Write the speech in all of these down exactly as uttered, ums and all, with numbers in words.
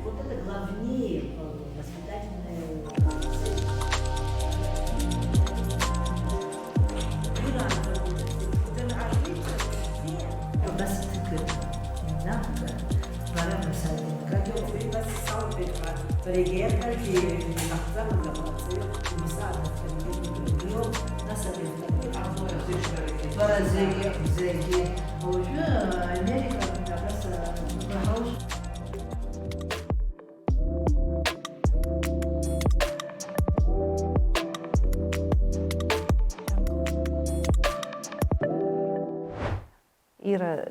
Вот это главнее, э, воспитательная Абас иҭыԥеит, инақәтәа, бара мсаҭ, кадио, убас салҳәеит ҳәа, бара егьа иарҳәаргьы иҟаҳҵама, заҟа ҵаҩы, убасаҟара, нас абри, бара зегьы, зегьы, уажәы Америка абас, э, баҳауш. Ира,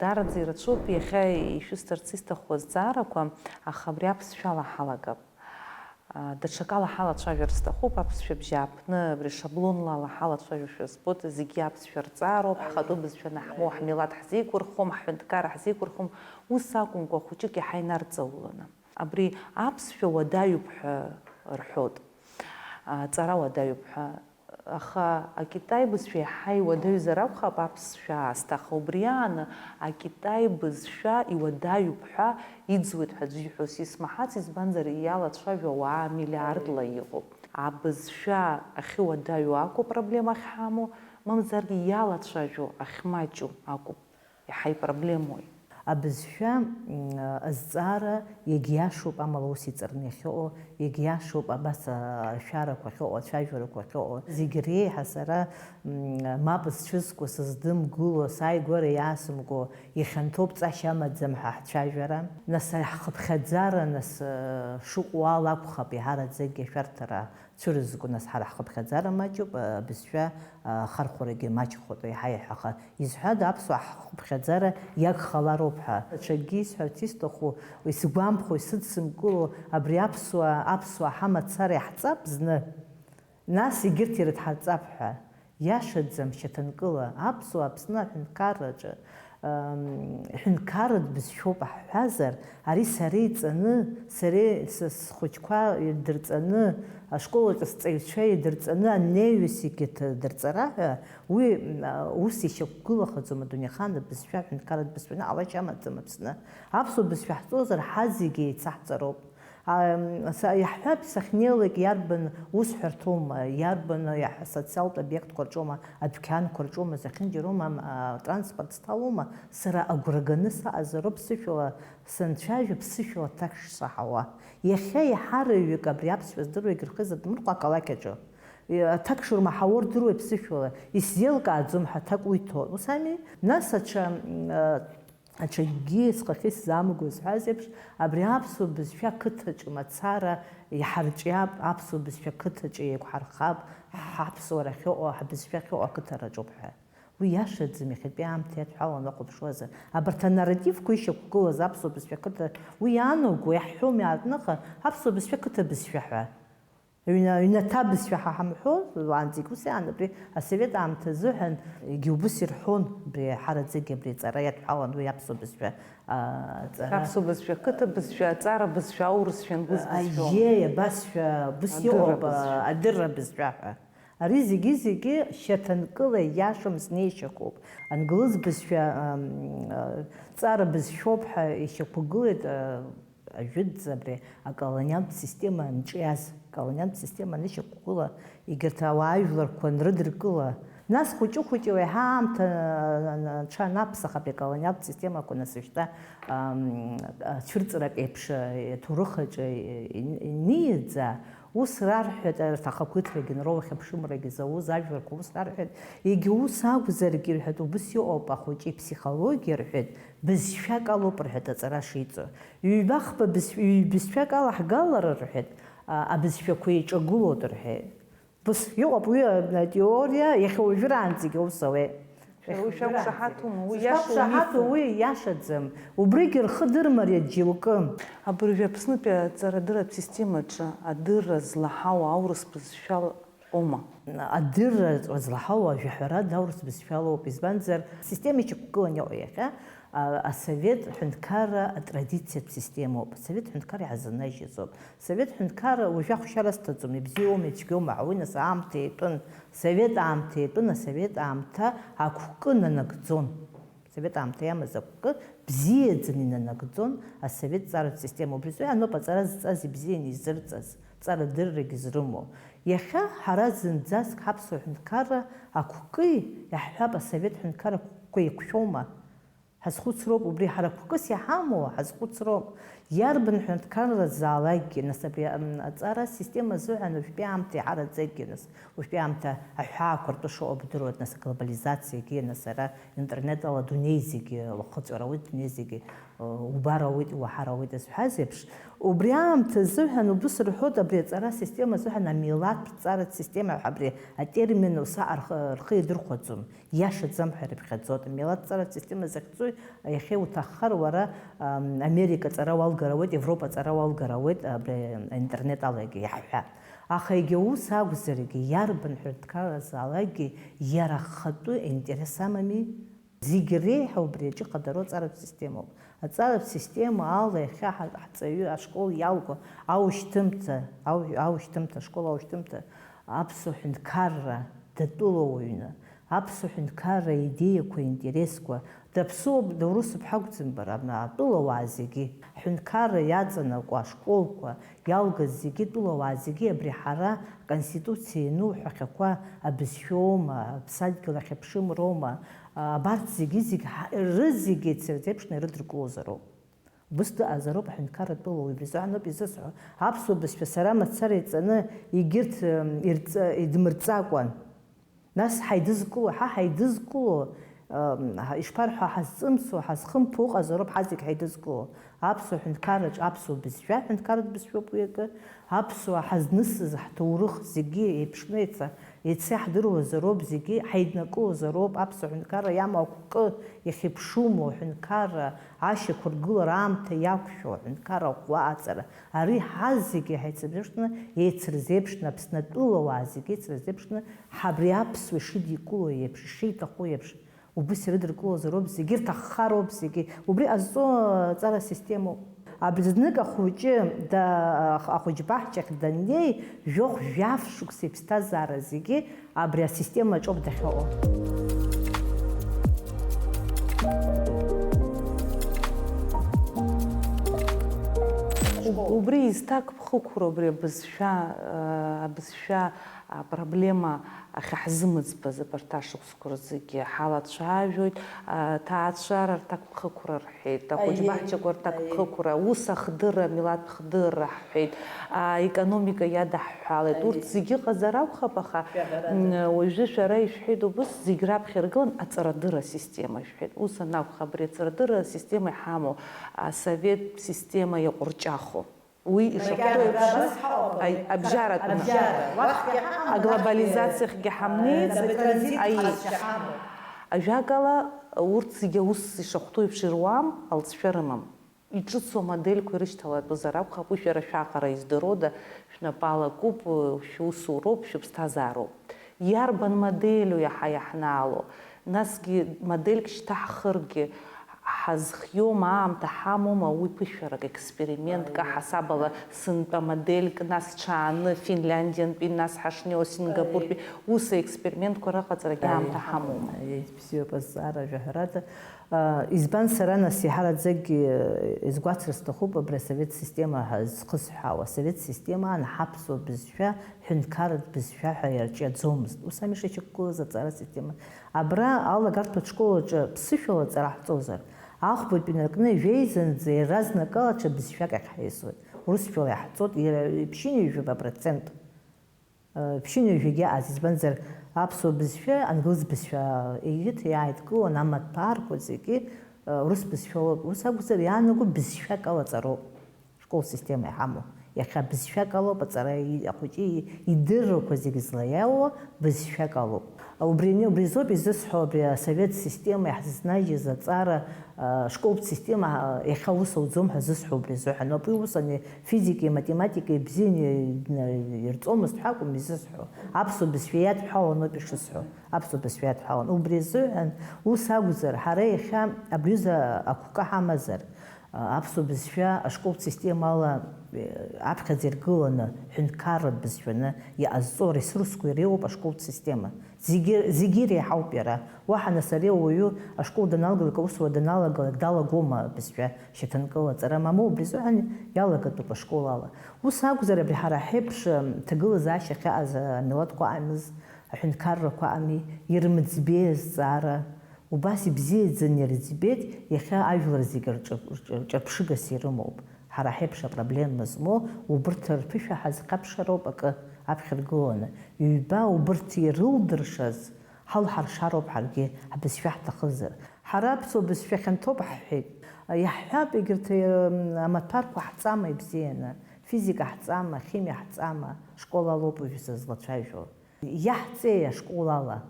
даараӡа ирацәоуп иахьа ишәысҭарц исҭаху азҵаарақәа, аха абри аԥсшәала ҳалагап. Даҽакала ҳалацәажәар сҭахуп, аԥсшәа бжьааԥны, абри шаблонла ала ҳалацәажәошәа збоит, зегьы аԥсшәа рҵаароуп, ҳхатәы бызшәа анаҳмоу, ҳмилаҭ ҳзеиқәырхом, ҳҳәынҭқарра ҳзеиқәырхом, ус акәымкәа, хәыҷык иаҳа инарҵауланы. Абри аԥсшәа уадаҩуп ҳәа рҳәоит, аҵара уадаҩуп ҳәа. Аха акитай бызшәа иаҳа иуадаҩзар акәхап аԥсшәа аасҭа, аха убри ааны акитай бызшәа иуадаҩуп ҳәа иӡуеит ҳәа аӡәы иҳәо сисмаҳац, избанзар, иалацәажәо ауаа миллиардла иҟоуп. Абызшәа ахьыуадаҩу акәу проблема ахьҳамоу, мамзаргьы иалацәажәо ахьмаҷу акәуп. Иаҳа ипроблемои? Абызшәа, м, азҵаара иагьиашоуп, амала ус иҵарны иахьыҟоу, иагьиашоуп абас ашәарақәа ахьыҟоу, ацәажәарақәа ахьыҟоу. Зегь реиҳа сара, м, мап зцәыскуа, сыздымгыло, сааигәара иаасымго, ихьанҭоуп, ҵашьа амаӡам ҳәа ҳцәажәара. Нас ҳхыԥхьаӡара, нас, шыҟоу ала акәхап, еиҳараӡакгьы ашәарҭара цәырызго, нас ҳара ҳхыԥхьаӡара маҷуп, абызшәа ахархәарагьы маҷхоит, еиҳа-еиҳа, аха изҳәада, аԥсуаа ҳхыԥхьаӡара иагхалароуп ҳәа. Ҽакгьы исҳәарц исҭаху, исгәамԥхо, исыдсымкыло, абри аԥсуаа, аԥсуаа ҳамацара иаҳҵап зны, нас егьырҭ ирыдҳарҵап ҳәа. Иашаӡам, шьаҭанкыла, аԥсуаа Аԥсны аҳәынҭқарраҿы, ам, ҳәынҭқарратә бызшәоуп ҳҳәазар, ари сара иҵаны, сара са схәыҷқәа идырҵаны, ашколаҿы сҵаҩцәа идырҵаны, анеҩыс егьырҭ дырҵара ҳәа, уи, м, ус ишьақәгылахаӡом адунеихаан абызшәа, аҳәынҭқарратә бызшәа, ҟалашьа амаӡам Аԥсны. Аԥсуа бызшәа ҳҵозар, ҳазегьы еицаҳҵароуп. Ам, са-, иаҳҳәап, сахьнеилак иарбан усҳәарҭоума, иарбан, иаҳ-, социалтә обиектқәа рҿоума, адәқьанқәа рҿоума, зехьынџьароума, ам, а, транспорт сҭалома, сара агәра ганы саҟазароуп, ԥсышәала санцәажәо, ԥсышәала аҭак шсаҳауа. Иахьа еиҳараҩык абри аԥсшәа здыруа егьырхыз адмырхәа ақалақь аҿы. И-, аҭак шырмаҳауа рдыруеит ԥсышәала, исзеилкааӡом ҳәа аҭак уиҭон. Ус ами? Нас аҽа, м, а, Аҽакгьы схахьы сзамго зҳәаз еиԥш, абри аԥсуа бызшәа қыҭаҿы мацара иҳарҿиап, аԥсуа бызшәа қыҭаҿы еиқәҳархап, ҳаԥсуара ахьыҟоу, ҳбызшәа ахьыҟоу ақыҭараҿоуп ҳәа. Уи иашаӡам, иахьатәи аамҭа иадҳәалан уахәаԥшуазар. Абарҭ анарративқәа ишьақәгылаз аԥсуа бызшәа қыҭа, уи иаанаго, иаҳҳәом иаартныха, аԥсуа бызшәа қыҭа бызшәа ҳәа. Аҩна-, аҩнаҭа бызшәа ҳа ҳамҳәо, уаанӡагь ус иаан, абри асовет аамҭа азыҳәан, егьи убыс ирҳәон, абри ҳараӡагьы абри аҵара иадҳәалан, уи аԥсуа бызшәа, а, аҵара. Аԥсуа бызшәа, қыҭа бызшәа, аҵара бызшәа, аурысшәа, англыз бызшәа. Аиеи, абасшәа, убыс адырра иҟоуп, а, бызшәа. Адырра бызшәа ҳәа. Ари зегьы-зегьы шьаҭанкыла ииашам, знеишьақәоуп. Англыз бызшәа, ам, а, ҵара бызшәоуп ҳәа ишьақәгылеит, а, ажәытәӡа абри аколониалтә система анҿиаз, аколониалтә система анышьақәгыла, егьырҭ ауаажәларқәа анрыдыркыла, нас хәыҷы-хәыҷла еиҳа аамҭа, а, а, аҽанаԥсах абри аколониалтә системақәа нас уажәшьҭа, ам, а, цәырҵрак еиԥш, а, аҭоурых аҿы, а, ин-, иниаӡа, ус рарҳәеит, арҭ ахақәиҭрагьы, Нроу ахьыԥшымрагьы зауз ажәларқәа ус рарҳәеит, егьа ус акәзаргьы, рҳәеит, убыс иҟоуп ахәыҷы иԥсихологиа, рҳәеит, бызшәак алоуп, рҳәеит, аҵара шиҵо. Ҩба-хԥа бызшә-, ҩ-, бызшәак ала ҳгалар, рҳәеит, а, абызшәақәа еиҿагылоит, рҳәеит. Ус иҟоуп уи, а, атеориа, иахьа уажәраанӡагьы аус ауеит. Шәара уи шәақәшаҳаҭума? Уи иашоу, шәақәшаҳаҭу мифу? Уи иашаӡам. Убригьы рхы дырмариа џьоукы. Абыржәы Аԥснытәи аҵарадырратә системаҿы адырра злаҳау аурыс бызшәала Ома. Адырра злаҳау ажәаҳәарада аурыс бызшәалоуп, избанзар, асистема иҽықәгылан иҟоу иахьа, а, асовет ҳәынҭқарра атрадициатә системоуп, асовет ҳәынҭқарра иҳазынажьыз ауп. Асовет ҳәынҭқарра уажәы ахәшьара сҭаӡом, ибзиоума, ицәгьоума ҳәа, уи нас аамҭа иатәын, асовет аамҭа иатәын, асовет аамҭа ақәкы нанагӡон. Асовет аамҭа иамаз ақәкы бзиаӡаны инанагӡон асовет ҵаратә система. Убри азы ианоуп аҵара зҵаз ибзианы изырҵаз, ҵарадыррагьы зрымоу. Иахьа ҳара зынӡаск ҳаԥсуа ҳәынҭқарра ақәкы иаҳҳәап, асовет ҳәынҭқарра ақәкы еиқәшәома? Ҳазхәыцроуп, убри ҳара қәкыс иҳамоу ҳазхәыцроуп. Иарбан ҳәынҭқарра залакгьы, нас, абри, м, аҵара асистема азыҳәан уажәтәи аамҭа иҳараӡакгьы, нас, уажәтәи аамҭа аҳәаақәа ртәы шыҟоу бдыруеит, нас, аглобализациагьы, нас, ара интернет ала адунеи зегьы уахыҵәара ауеит, адунеи зегьы, ы, убар ауеит, иуаҳар ауеит азҳәаз еиԥш, убри аамҭа азыҳәан убыс рҳәоит, абри аҵара асистема азыҳәан амилаҭтә ҵаратә система ҳәа абри атермин уса арх-, рхы иадырхәаӡом. Иашаӡам ҳәа ирыԥхьаӡоит. Амилаҭ ҵаратә система захьӡу иахьа иуҭаххар, уара, ам, Америка ҵара уалгар ауеит, Европа ҵара уалгар ауеит, абри аинтернет алагьы иаҳҳәап. Аха егьа ус акәзаргьы, иарбан ҳәынҭқарразаалакгьы иара ахатәы аинтерес амами? Зегь реиҳа убри аҿы ихадароу аҵаратә системоуп. Аҵаратә система ала иахьа ҳа-, ҳҵаҩы ашкол иалго аушьҭымҭа, ау-, аушьҭымҭа, ашкол аушьҭымҭа аԥсуа ҳәынҭқарра датәылауаҩны, аԥсуа ҳәынҭқарра аидеиақәа, аинтересқәа, даԥсуоуп, даурысуп ҳакәӡам бара, атәылауаа зегьы, ҳҳәынҭқарра иаҵанакуа ашколқәа иалгаз зегьы, атәылауаа зегьы абри ҳара Конституциа иану ҳәахьақәа абызшәоума, аԥсадгьыл ахьыԥшымроума, абарҭ зегьы-зегь ҳа-, рызегьы еицырзеиԥшны ирыдыркылозароуп. Убыс дыҟазароуп аҳәынҭқарратә тәылауаҩ, убри азыҳәаноуп изысҳәо, аԥсуа бызшәа сара мацара иҵаны егьырҭ, м, ирҵа-, идмырҵакәан. Нас ҳаидызкыло, ҳа ҳаидызкыло, м, ҳа-, ишԥарҳәа, ҳазҵымсуа, ҳазхымԥо ыҟазароуп ҳа зегь ҳаидызкыло. Аԥсуа ҳәынҭқарраҿы аԥсуа бызшәа, ҳәынҭқарратә бызшәоуп уи акы, аԥсуа ҳазнысыз ҳҭоурых зегьы еиԥшны еица-, еицеиҳдыруазароуп, зегьы ҳаиднакылозароуп, аԥсуа ҳәынҭқарра иамоу ақәкы, иахьыԥшымоу аҳәынҭқарра, ашьақәыргылара аамҭа иақәшәо аҳәынҭқарра ӷәӷәа аҵара, ари ҳазегьы ҳаицырзеиԥшны, еицырзеиԥшны, Аԥсны атәылауаа зегьы еицырзеиԥшны, ҳабри аԥсуа ишидикыло еиԥш, ишиҭаху еиԥш, убыс ирыдыркылозароуп зегьы, ирҭаххароуп зегьы. Убри ҟазҵо аҵара системоуп. Абри знык ахәыҷы, да-, ахәыҷбаҳчахь даннеи, жәохә-жәаф шықәса иԥсҭазаара зегьы абри асистема аҿоуп дахьыҟоу. Убри изҭакԥхықәроу, абри абызшәа, э, абызшәа апроблема ахьаҳзымыӡбаз абарҭ ашықәсқәа рзыгьы ҳалацәажәоит, а, аҭаацәара рҭакԥхықәра рҳәеит, ахәыҷбаҳчақәа рҭакԥхықәра, аус ахдырра, амилаҭтә хдырра ҳҳәеит, аекономика иадаҳҳәалеит. Урҭ зегьы ыҟазар акәхап, аха, м, уажәы шәара ишәҳәеит убыс, зегь раԥхьа иргылан аҵарадырра асистема шәҳәеит. Ус анакәха, абри аҵарадырра асистема иҳамоу асовет система иаҟәырҷахо. Уи ишахәҭоу еиԥш, абжьаратәны. Аглобализациахьгьы ҳамнеиц, аи, ажәакала, урҭ зегьы аус ишахәҭоу еиԥш ируам, алҵшәа рымам. Иҿыцу амодельқәа ирышьҭалатәызар акәхап, уи шәара шәаҟара издыруада, шәнапала акуп, шәусуроуп, шәыԥсҭазаароуп. Иарбан моделу иаҳа иаҳнаало? Насгьы модельк шьҭаҳхыргьы, ҳазхиоума, аамҭа ҳамоума, уи ԥышәарак, експериментк, аҳасабала сынтәа модельк, нас ҽааны Финляндиантәи, нас ҳашнеиуа Сингапуртәи, ус аекспериментқәа рыҟаҵарагьы аамҭа ҳамоума? Бзиоуп азҵаара, жәаҳәарада. Избан сара, нас, иаҳараӡакгьы изгәасҭар сҭахуп абри асовет система ҳәа зхысҳәаауа. Асовет системаан ҳаԥсуа бызшәа ҳәынҭқарратә бызшәа ҳәа иарҿиаӡомызт. Ус ами ишышьақәгылаз аҵара система. Абра алагарҭәатә школ аҿы ԥсышәала аҵара ҳҵозар, ахәбатәи инаркны жәеизанӡа иаразнакала ҽа бызшәак ахьҳаисуеит. Урысшәала иаҳҵоит, иара ԥшьынҩажәаба процент. Ԥшьынҩажәагьы ааз, избанзар, аԥсуа бызшәа, англыз бызшәа егьырҭ иааидкылон, амаҭәарқәа зегьы, урыс бызшәа ауп. Ус акәзар, иаанаго бызшәак алаҵароуп. Школ система иҳамоу. Иахьа бызшәак алоуп аҵара, и-, ахәыҷы и-, идыррақәа зегьы злаиаауа бызшәак алоуп. Убри, убри азоуп изысҳәо, абри асовет система иаҳзызнажьыз аҵара, а, школтә система, а, иахьа аус ауӡом ҳәа зысҳәо убри азыҳәаноуп. Уи ус ани физикеи математикеи бзианы ирҵомызт ҳәа акәым изысҳәо. Аԥсуа бызшәа иадҳәаланоуп ишысҳәо. Аԥсуа бызшәа иадҳәалан. Убри азыҳәан ус акәзар, ҳара иахьа абри аҩыза ақәкы ҳамазар, Аԥсуа бызшәа ашколтә системала, э, аԥхьаӡа иргыланы, ҳәынҭқарратә бызшәаны иҟазҵо аресурсқәа иреиуоуп ашколтә система. Зегьы, зегьы иреиҳауп иара. Уаҳа нас ари ауаҩы ашкол даналгалак, аусура даналагалак далагома абызшәа шьаҭанкыла аҵара мамоу, убри азыҳәан иалагатәуп ашкол ала. Ус акәзар, абри ҳара ҳеиԥш, м, ҭагылазаашьа ахьаҟаз амилаҭқәа аҟамыз, аҳәынҭқаррақәа аҟами, ирымӡбеи азҵаара, убас ибзиаӡаны ирыӡбеит, иахьа ажәлар зегьы рҿы-, рҿы-, рҿырԥшыгас ирымоуп. Ҳара ҳеиԥш апроблема змоу убырҭ рԥышәа ҳазхьаԥшыроуп акы аԥхьа ргыланы. Ҩба убырҭ ирылдыршаз ҳалҳаршароуп ҳаргьы, ҳбызшәа ҳҭахызар. Ҳара аԥсуа бызшәа хьанҭоуп ҳҳәеит. Иаҳҳәап, егьырҭ, м, амаҭәарқәа ҳҵама ибзианы, физика ҳҵама, химиа ҳҵама, школ алоуп уажәы сызлацәажәо. Иаҳҵеи ашкол ала?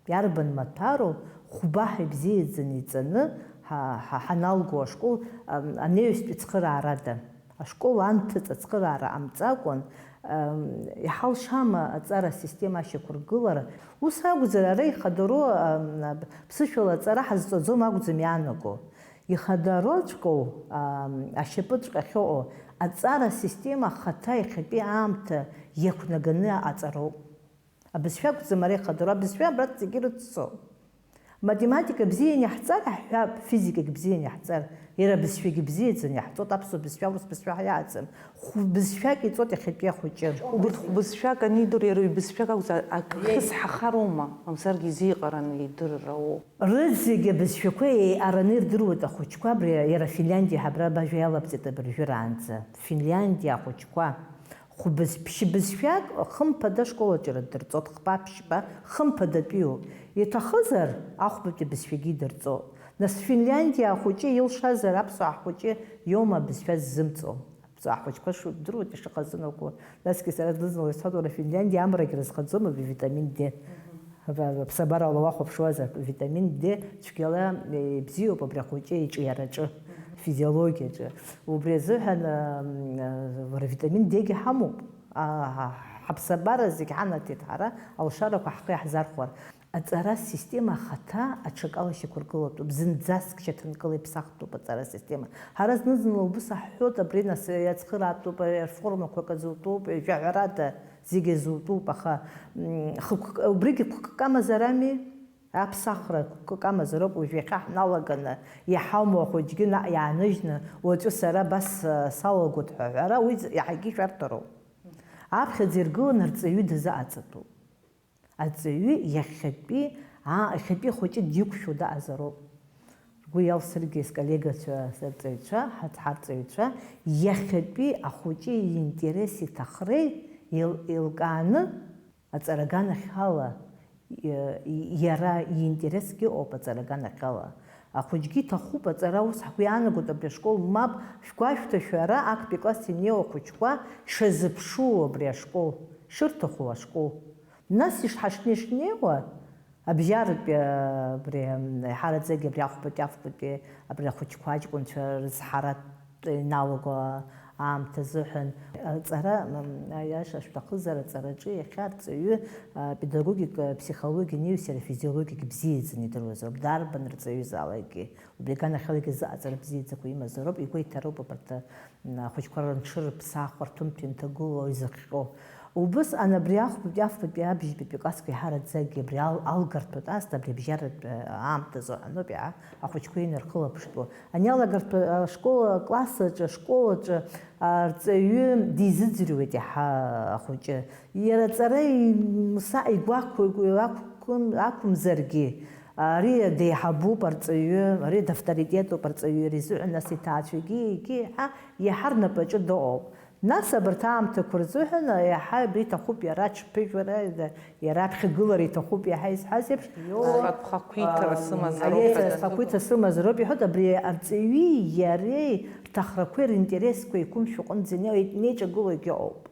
Иарбан маҭәару хәба ҳәа ибзиаӡаны иҵаны ҳа-, ҳа-, ҳаналго ашкол, ам, анаҩстәи цхыраарада? Ашкол анҭыҵ ацхыраара ҟамҵакәан, ам, иҳалшама аҵара асистема ашьақәыргылара? Ус акәзар, ара ихадароу, ам, ԥсышәала аҵара ҳазҵаӡом акәӡам иаанаго. Ихадароуҵәҟьоу, ам, ашьапыҵәҟьа ахьыҟоу аҵара асистема ахаҭа иахьатәи аамҭа иақәнаганы аҟаҵароуп. Абызшәа акәӡам ара ихадароу, абызшәа абарҭ зегьы ирыццо. Математика бзианы иаҳҵар, ҳҳәап, физикагь бзианы иаҳҵар, иара абызшәагьы бзиаӡаны иаҳҵоит, аԥсуа бызшәа, аурыс бызшәа ҳәа иааӡам. Хә-, бызшәак иҵоит иахьатәи ахәыҷы. Убырҭ хәбызшәак анидыр, иара ҩбызшәак акәзар, ак хьысҳахароума, мамзаргьы изиҟараны идырыр ауоу? Рызегь абызшәақәа еиҟараны ирдыруеит ахәыҷқәа, абри иара Финляндиа ҳабра абажәа иалабҵеит абыржәыраанӡа. Финляндиа ахәыҷқәа. Хәбыз-, ԥшьбызшәак хымԥада ашкол аҿы ирдырҵоит, хԥа-ԥшьба хымԥадатәиуп. Иҭахызар, ахәбатәи абызшәагьы идырҵоит. Нас Финляндиа ахәыҷы илшазар, аԥсуаа ҳхәыҷы иоума абызшәа ззымҵо? Аԥсуаа ҳхәыҷқәа шудыруеит ишыхазынагәо. Насгьы сара зны-зынла исҳәоит, уара, Финляндиа амрагь рызхаӡом абри витамин Д. Аԥсабарала уахәаԥшуазар, витамин Д цәгьала, э, ибзиоуп абри ахәыҷы иҿиараҿы, физиологиаҿы. Убри азыҳәан, э, м, э, витамин Д-гьы ҳамоуп. А, ҳа-, ҳаԥсабара зегь ҳанаҭеит ҳара, алшарақәа ҳхы иаҳзархәар. Аҵара система ахаҭа аҽакала шьақәыргылатәуп, зынӡаск шьаҭанкыла иԥсахтәуп аҵара система. Ҳара зны-зынла убыс ҳҳәоит, абри нас иацхыраатәуп, реформақәак азутәуп, жәаҳәарада. Зегьы зутәуп, аха, м, хықәк-, убригьы қәкык амазар ами? Аԥсахра қәкык амазароуп, уажә иахьа ҳналаганы иҳамоу ахәыҷгьы наҟ иааныжьны, уаҵәы сара абас, а, салагоит ҳәа аҳәара, уи з-, иаҳагьы шәарҭароуп. Аԥхьаӡа иргыланы арҵаҩы дазыҟаҵатәуп. Арҵаҩы иахьатәи, аа, иахьатәи ахәыҷы диқәшәо даҟазароуп. Ргәы иалсыргьы сколлегацәа, сырҵаҩцәа, ҳаҭ-, ҳарҵаҩцәа, иахьатәи ахәыҷы иинтерес иҭахреи еил-, еилкааны, аҵара аганахьала, и-, и-, иара иинтересгьы ыҟоуп аҵара аганахьала. Ахәыҷгьы иҭахуп аҵара, ус ҳгәы иаанагоит абри ашкол, мап, шәгәашәҭа шәара актәи класс инеиуа ахәыҷқәа шазыԥшу абри ашкол, шырҭаху ашкол. Нас ишҳашнеи-, шнеиуа, абжьаратәи, абри, м, аиҳараӡагьы абри ахәбатәи, афбатәи, абри ахәыҷқәа аҷкәынцәа рызҳаратә иналаго аамҭа азыҳәан, аҵара, м, аиаша шәҭахызар, аҵараҿы иахьа арҵаҩы, а, педагогик, а, психологиа неиуеит, иара физиологик бзиаӡаны идыруазароуп, дарбан рҵаҩызаалакгьы. Убри аганахьалагьы зыҟаҵара бзиаӡақәа имазароуп, игәеиҭароуп абарҭ, м, ахәыҷқәа рыҽырыԥсахуа, рҭәымҭа инҭагылоу, изыхҟьо. Убысҟан абри ахәбатәи, афбатәи, абжьбатәи классқәа иҳараӡакгьы абри ал-, алгарҭатә аасҭа, абри абжьаратә, э, аамҭазы аҳәаноуп иаҳа ахәыҷқәа инархылаԥштәу. Ани алагарҭәа, э, ашкол, акласс аҿы, ашкол аҿы, а, арҵаҩы дизыӡырҩуеит иаҳа ахәыҷы. Иара аҵара им-, са-, игәақәа-, игәы-, ақәкым-, ақәымзаргьы, ари деиҳабуп арҵаҩы, ари давторитетуп арҵаҩы, иара изыҳәан нас иҭаацәагьы, егьи еиҳа, иаҳа рнапаҿы дыҟоуп. Нас абарҭ аамҭақәа рзыҳәан иаҳа абри иҭахуп иара аҽԥыжәара, иара аԥхьагылара иҭахуп иаҳа изҳәаз еиԥш. Схатә хақәиҭра сымазароуп ҳәа. Схақәиҭра сымазароуп иҳәоит, абри арҵаҩи иареи рҭахрақәеи ринтересқәеи иқәымшәо аҟынӡа инеи-, инеиҿагыло егьыҟоуп.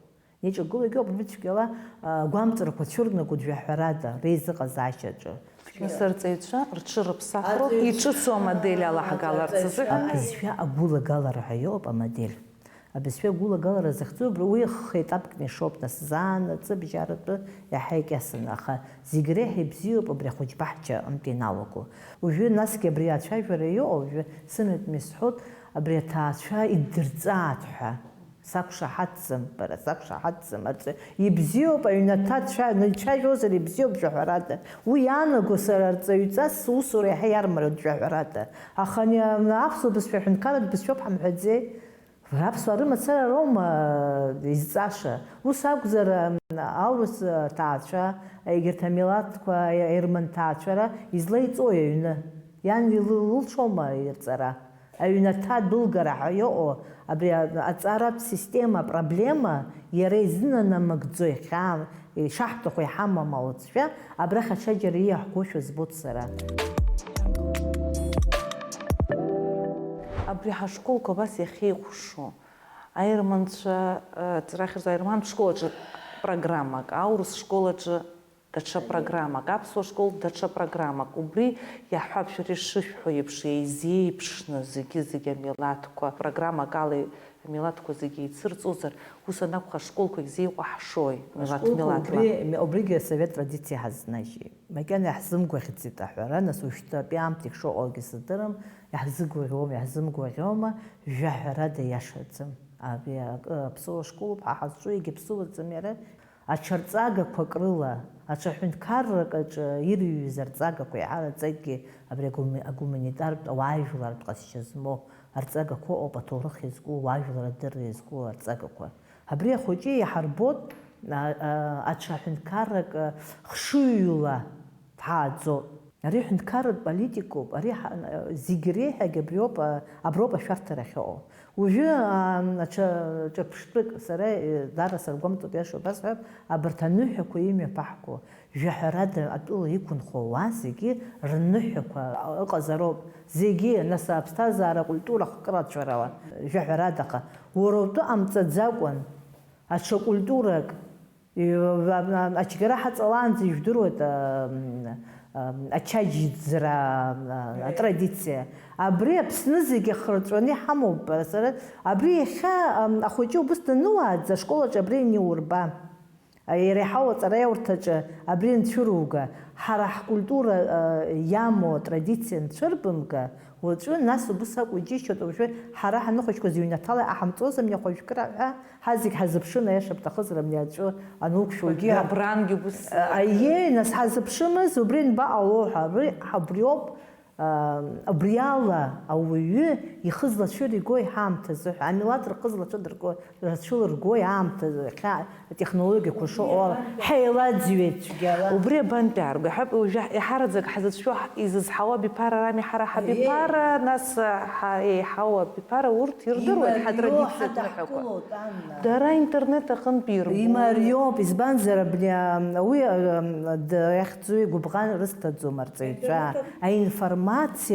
Иаҿагылоуп абри цәгьала, а, гәамҵрақәа цәырнагоит жәаҳәарада, реизыҟазаашьаҿы. Нас арҵаҩцәа рҽырыԥсахроуп, иҿыцу амодель алаҳгаларц азыҳәан. Абызшәа агәылагалара ҳәа иоуп амодель. Абызшәа агәылагалара захьӡу, абри уи хы-, етапкны ишоуп, нас заанаҵы абжьаратәы иаҳа икьасын, аха зегь реиҳа ибзиоуп абри ахәыҷбаҳча аҟынтә ианалаго. Уажәы насгьы абри ацәажәара иоуа, уажәы сымҩатәны исҳәоит, Абри аҭаацәа иддырҵааит ҳәа сақәшаҳаҭӡам, бара, сақәшаҳаҭӡам. Арҵаҩ ибзиоуп, аҩнаҭа дцәа-, дцәажәозар ибзиоуп, жәаҳәарада. Уи иаанаго сара арҵаҩҵас сусура иаҳа иармариоуп, жәаҳәарада. Аха ани, аԥсуа бызшәа аҳәынҭқарратә бызшәоуп ҳамҳәаӡеи? Аԥсуаа рымацара роума изҵаша? Ус акәзар, аурыс ҭаацәа, егьырҭ амилаҭқәа, аерман ҭаацәара излаиҵои аҩны? Иан илы-, лылшома ирҵара? Аҩнаҭа адәылгара ҳәа иҟоу абри а-, аҵаратә система апроблема иара изынанамыгӡо ихьаам, ишаҳҭаху иҳамам ауаҵәцәа, абрахь аҽаџьара ииаҳгошәа збоит сара. Абри ҳашколқәа абас иахьеиҟәшо, аерманцәа, э, ҵрахьырзу аермантә школ аҿы программак, аурыс школ аҿы даҽа программак, аԥсуа школ даҽа программак. Убри иаҳҳәап, шәара ишышәҳәо еиԥш, еизеиԥшны зегьы-зегьы амилаҭқәа, программак ала амилаҭқәа зегьы еицырҵозар, ус анакәха, ашколқәагь зеиҟәаҳшои, милаҭ-, ашколқәа милаҭла? Убри, убригьы асовет традициа ҳазнажьит. Макьана иаҳзымгәаӷьӡеит аҳәара, нас уажәтәи аамҭа ишыҟоугьы сыздырам, иаҳзыгәаӷьуама, иаҳзымгәаӷьуама, жәаҳәарада иашаӡам. Абри акы аԥсуа школуп ҳа ҳазҿу, егьаԥсуаӡам иара. Аҽарҵагақәак рыла, аҽа ҳәынҭқаррак аҿы ирыҩыз арҵагақәа еиҳараӡакгьы абри агуми-, агуманитартә, ауаажәлартә ҟазшьа змоу арҵагақәа ыҟоуп, аҭоурых иазку, ауаажәлар адырра иазку арҵагақәа. Абри ахәыҷы иаҳарбоит, а, а, аҽа ҳәынҭқаррак, а, хшыҩла дҳааӡоуп. Ари ҳәынҭқарратә политикоуп, ари ҳа-, зегь реиҳагь абриоуп, а, аброуп ашәарҭара ахьыҟоу. Уажәы, а, аҽа-, ҿырԥштәык, сара, э, даара саргәамҵуп, иаша убасҳәап, абарҭ аныҳәақәа имҩаԥаҳго, жәаҳәарада атәыла иқәынхо ауаа зегьы рныҳәақәа ыҟазароуп. Зегьы, нас, аԥсҭазаара, акультура хкырацәарала, жәаҳәарада, аха уара утәы ҟамҵаӡакәан, аҽа культурак, ачгара ҳаҵалаанӡа ижәдыруеит, а, а, ачаџьӡра, а, атрадициа. Абри Аԥсны зегьы ахырҵәаны иҳамоуп, сара, абри иахьа, а, ахәыҷы убыс дануааӡа, ашкол аҿы абри аниурба. Иара иаҳау аҵараиурҭаҿы абри анцәыруга, ҳара ҳкультура, а, иамоу атрадициа анцәырбымга, уаҵәы нас убыс акәу џьышьоит, уажәы ҳара ҳаныхәыҷқәаз иҩнаҭала иҟаҳамҵозар, мҩахәажәкыра ҳәа, ҳазегь ҳазыԥшын, аиаша бҭахызар, абни аҵәы ануқәшәогьы. Абрангьы убыс. Аиеи, нас ҳазыԥшымыз, убри анбаҟало ҳәа, абри, абриоуп, а, абри ала ауаҩы ихы злацәыригои ҳаамҭазы ҳәа, амилаҭ рхы злацәыдырго, рацәылыргои аамҭазы, хьа-, атехнологиақәа шыҟоу ала, ҳаилаӡҩеит цәгьала. Убри абантәи аарго, иҳәап, уажәы иаҳараӡак ҳзыцәшәо ҳ-, изызҳауа абиԥара рами ҳара ҳабиԥара, нас, ҳа-, еиҳау абиԥара, урҭ ирдыруеит ҳатрадициатә ныҳәақәа. Дара аинтернет аҟынтә ирбоит. Имариоуп, избанзар, абни, а, уи, а, а, д-, иахьӡуи гәыбӷан рысҭаӡом арҵаҩцәа. Аинформациа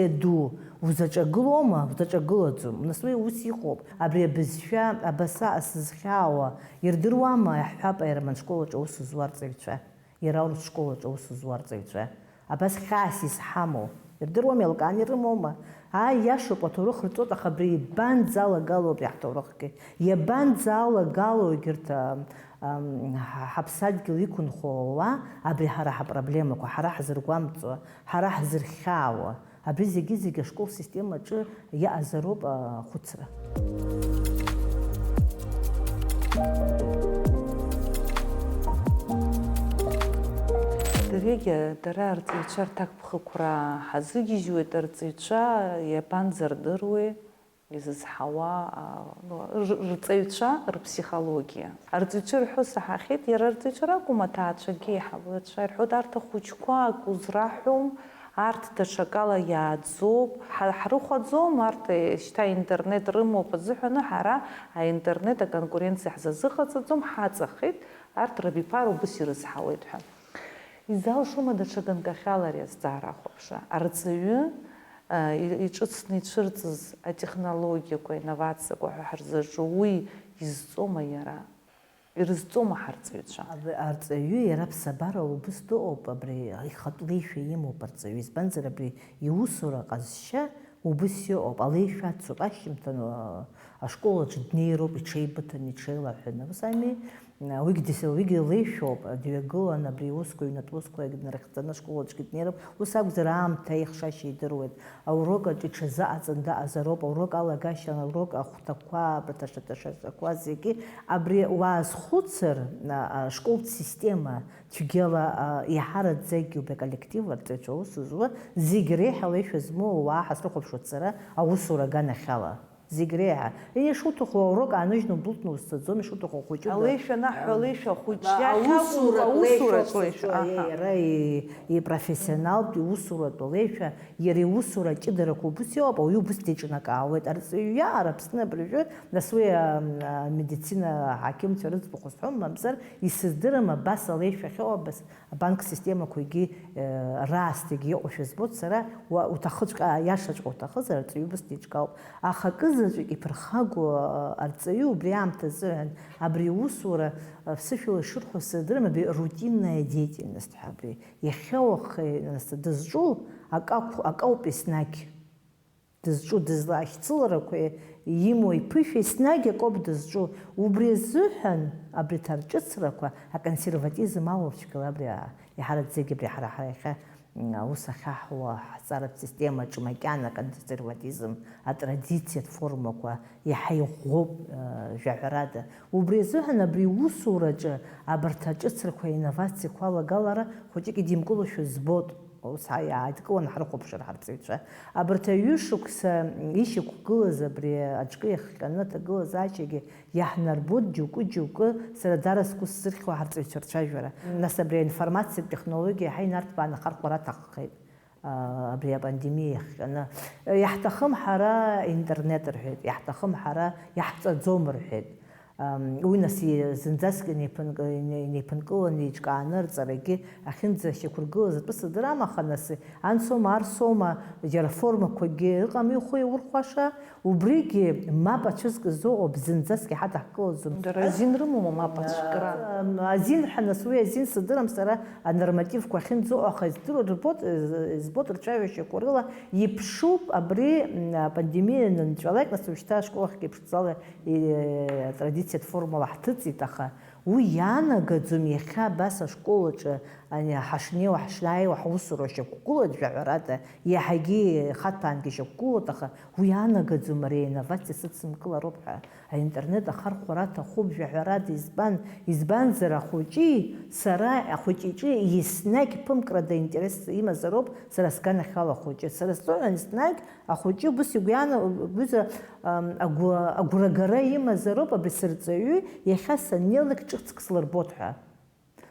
ду узаҿагылома, узаҿагылаӡом. Нас уи ус иҟоуп. Абри абызшәа абаса сызхьаауа ирдыруама, иаҳҳәап, аерман школ аҿы аус зуа арҵаҩцәа, иара аурыс школ аҿы аус зуа арҵаҩцәа. Абас хьаас изҳамоу. Ирдыруам, еилкааны ирымоума? Ааи, иашоуп, аҭоурых рҵоит, аха абри иабанӡалагало абри ҳҭоурыхгьы? Иабанӡалагало егьырҭ, ам, ам, ҳа-, ҳаԥсадгьыл иқәынхо ауаа абри ҳара ҳапроблемақәа, ҳара ҳзыргәамҵуа, ҳара ҳзырхьаауа? Абри зегьы-зегьы ашкол системаҿы иаҟазароуп ахәыцра. Дырҩегьых дара арҵаҩцәа рҭакԥхықәра ҳазыгьежьуеит, арҵаҩцәа иабанӡардыруеи, изызҳауа, а, ну, р-, рҵаҩцәа рыԥсихологиа. Арҵаҩцәа ирҳәо саҳахьеит, иара арҵаҩцәа ракәым, аҭаацәагьы, аиҳабацәа ирҳәоит, арҭ ахәыҷқәа акы узраҳәом, арҭ даҽакала иааӡоуп, ҳа-, ҳрыхәаӡом, арҭ, е, шьҭа аинтернет рымоуп азыҳәаны, ҳара аинтернет аконкуренциа ҳзазыҟаҵаӡом, ҳаҵахеит, арҭ рабиԥара убыс ирызҳауеит ҳәа. Изалшома даҽа ганкахьала ари азҵаара ахәаԥшра? Арҵаҩы, а, и-, иҿыцны ицәырҵыз атехнологиақәа, аинновациақәа ҳәа ҳарзаҿу, уи изҵома иара? Ирызҵома ҳарҵаҩцәа? Аб-, арҵаҩы иара аԥсабара убыс дыҟоуп, абри ихатә леишәа имоуп арҵаҩы, избанзар, абри иусура ҟазшьа убыс иҟоуп, алеишәа ацуп, ашьжьымҭан, а, ашкол аҿы днеироуп, иҽеибыҭаны, иҽеилаҳәаны, ус ами? Уигьы дис-, уигьы леишәоуп, дҩагылан абри иусқәа, иҩнатә усқәа днарыхьӡаны ашкол аҿгьы днеироуп. Ус акәзар, аамҭа ихшашьа идыруеит. Аурок аҿы иҽазыҟаҵан даҟазароуп, аурок алагашьа, аурок ахәҭақәа, абарҭ ашаҭашаҭақәа зегьы. Абри уаазхәыцыр, а, а, школтә система цәгьала, а, иаҳараӡакгьы убри аколлектив арҵаҩцәа аус зуа, зегь реиҳа леишәа змоу ауаа ҳазрыхәаԥшуеит сара аусура аганахьала. Зегь реиҳа. Ишуҭаху аурок ааныжьны удәылҵны узцаӡом, ишуҭаху ахәыҷы да-, Алеишәа анаҳҳәо, алеишәа ахәыҷы А, иахьакәымкәа, аусуратә аусуратә леишәа леишәа, аха. Иара и-, ипрофессионалтә иусуратә леишәа, иара иусура аҷыдарақәа убыс иоуп, ауаҩы убыс деиҿнакаауеит. Арҵаҩы иаҟара Аԥсны абыржәы, нас уи, а, а, медицина аҳақьымцәа рыӡбахә сҳәом, мамзар исыздырам абас алеишәа ахьыҟоу, абас Абанк системақәагьы, э, раасҭагьы иҟоушәа збоит сара, уа-, уҭахыҵәҟьа, аиашаҵәҟьа уҭахызар, арҵаҩы убыс деиҿкаауп. Аха акызаҵәык иԥырхагоу, э, арҵаҩы убри аамҭа азыҳәан, абри иусура, э, ԥсышәала ишырҳәо сыздырам, абри рутинная деятельность ҳәа абри. Иахьа уахеи, нас, дызҿу акы акә-, акауп еснагь. Дызҿу, дызлахьцыларақәа имоу иԥышәа еснагь акоуп дызҿу. Убри азыҳәан абри ҭарҿыцрақәа аконсерватизм алоуп цәгьала абри а-, иҳараӡагьы абри ҳара, ҳара иахьа, м, аус ахьаҳуа ҳҵаратә системаҿы макьана аконсерватизм, атрадициатә формақәа иаҳа иӷәӷәоуп, э, жәаҳәарада. Убри азыҳәан абри иусураҿы абарҭ аҿыцрақәа, аинновациақәа алагалара хәыҷык идимкылошәа збоит. Ус ҳа-, иааидкыланы ҳрыхәаԥшыр ҳарҵаҩцәа. Абарҭ аҩышықәса ишьақәгылаз абри аҿкы иахҟьаны аҭагылазаашьагьы иаҳнарбоит џьоукы-џьоукы, сара даара сгәы сзырхьуа ҳарҵаҩцәа рцәажәара. Нас абри аинформациатә технологиа иаҳа инарҭбааны ахархәара аҭаххеит, а, абри апандемиа иахҟьаны. Иаҳҭахым ҳара интернет рҳәеит, иаҳҭахым ҳара иаҳҵаӡом рҳәеит. Ам, уи нас и-, зынӡаск инеиԥынк-, ине-, инеиԥынкыланы, еиҿкааны рҵарагьы ахьынӡашьақәыргылаз атәы сыздырам, аха нас ансоума, арсоума, џьара формақәакгьы ыҟами ухы иаурхәаша, убригьы мап ацәызкыз ыҟоуп, зынӡаск иҳадаҳкылаӡом. Дара азин рымоума мап ацәкра? Ам, азин ҳәа нас уи азин сыздырам сара, анормативқәа ахьынӡаҟоу, аха издыруа рбот, збот рцәажәашьақәа рыла иԥшуп абри, м, апандемиа анынҵәалак, нас уажәшьҭа ашкол ахьгьы ԥшӡала и-, атрадициатә формала ҳҭыҵит, аха уи иаанагаӡом иахьа абас ашкол аҿы ани ҳашнеиуа, ҳашааиуа ҳусура шьақәгылоит, жәаҳәарада, иаҳагьы хаҭәаангьы шьақәгылоит, аха уи иаанагаӡом ари аинновациа сыдсымкылароуп ҳәа. Аинтернет ахархәара аҭахуп, жәаҳәарада, избан, избанзар ахәыҷи сара, ахәыҷ иҿы еснагь ԥымкрада интерес имазароуп сара сганахьала ахәыҷы. Сара сзыҳәан еснагь Ахәыҷы убыс игәы иаана-, игәы-, ам, агәы-, агәрагара имазароуп абри сырҵаҩы, иахьа саннеилак ҿыцк слырбот ҳәа.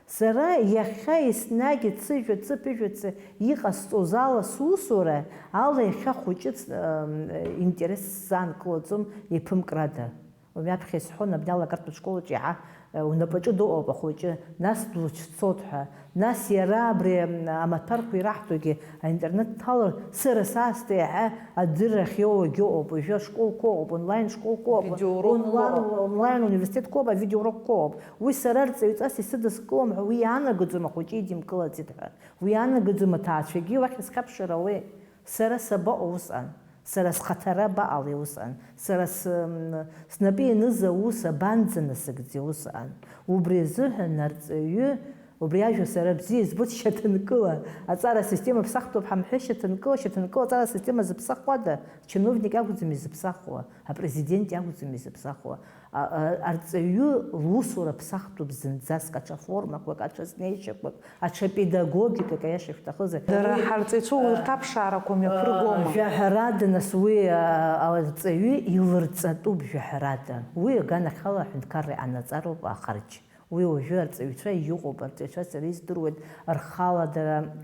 Сара иахьа еснагь ацыжәацы, ԥыжәацы иҟасҵоз ала сусура, ала иахьа хәыҷыц, ам, интерес сзаанкылаӡом иԥымкрада. Уи аԥхьа исҳәон, абни алагартә школаҿ иаҳа, э, унапаҿы дыҟоуп ахәыҷы, нас длыцәцоит ҳәа. Нас иара абри, м, амаҭәарқәа ираҳҭогьы аинтернет дҭалар, сара саасҭа иаҳа адырра ахьиоуагьы ыҟоуп. Уажәы ашколқәа ыҟоуп, онлайн школқәа ыҟоуп, Видеоурокқәа онлайн, ыҟоуп. Онлайн университетқәа ыҟоуп, авидеоурокқәа ыҟоуп. Уи сара рҵаҩҵас исыдыскылом ҳәа уи иаанагаӡом ахәыҷы идимкылаӡеит ҳәа. Уи иаанагаӡом аҭаацәагьы уахь зхьаԥшыр ауеи? Сара сабаҟоу усҟан? Сара схаҭара абаҟалеи усҟан? Сара с-, м, снапы ианыз аус абанӡанасыгӡеи усҟан? Убри азыҳәан арҵаҩы, убри ажәа сара бзиа избоит, шьаҭанкыла, аҵара асистема ԥсахтәуп ҳамҳәеи, шьаҭанкыла, шьаҭанкыла аҵара асистема зыԥсахуада? Чиновник иакәӡам изыԥсахуа, апрезидент иакәӡам изыԥсахуа. А, а, арҵаҩы лусура ԥсахтәуп зынӡаск, аҽа формақәак, аҽа знеишьақәак, аҽа педагогикак, аиаша шәҭахызар. Дара ҳарҵаҩцәа урҭ аԥшаарақәа мҩаԥыргома? Жәаҳәарада, нас, уи, а, арҵаҩы илырҵатәуп, жәаҳәарада. Уи аганахьала аҳәынҭқарра иҟанаҵароуп ахарџь. Уи уажәы арҵаҩцәа иҟоуп, арҵаҩцәа сара издыруеит, рхала дара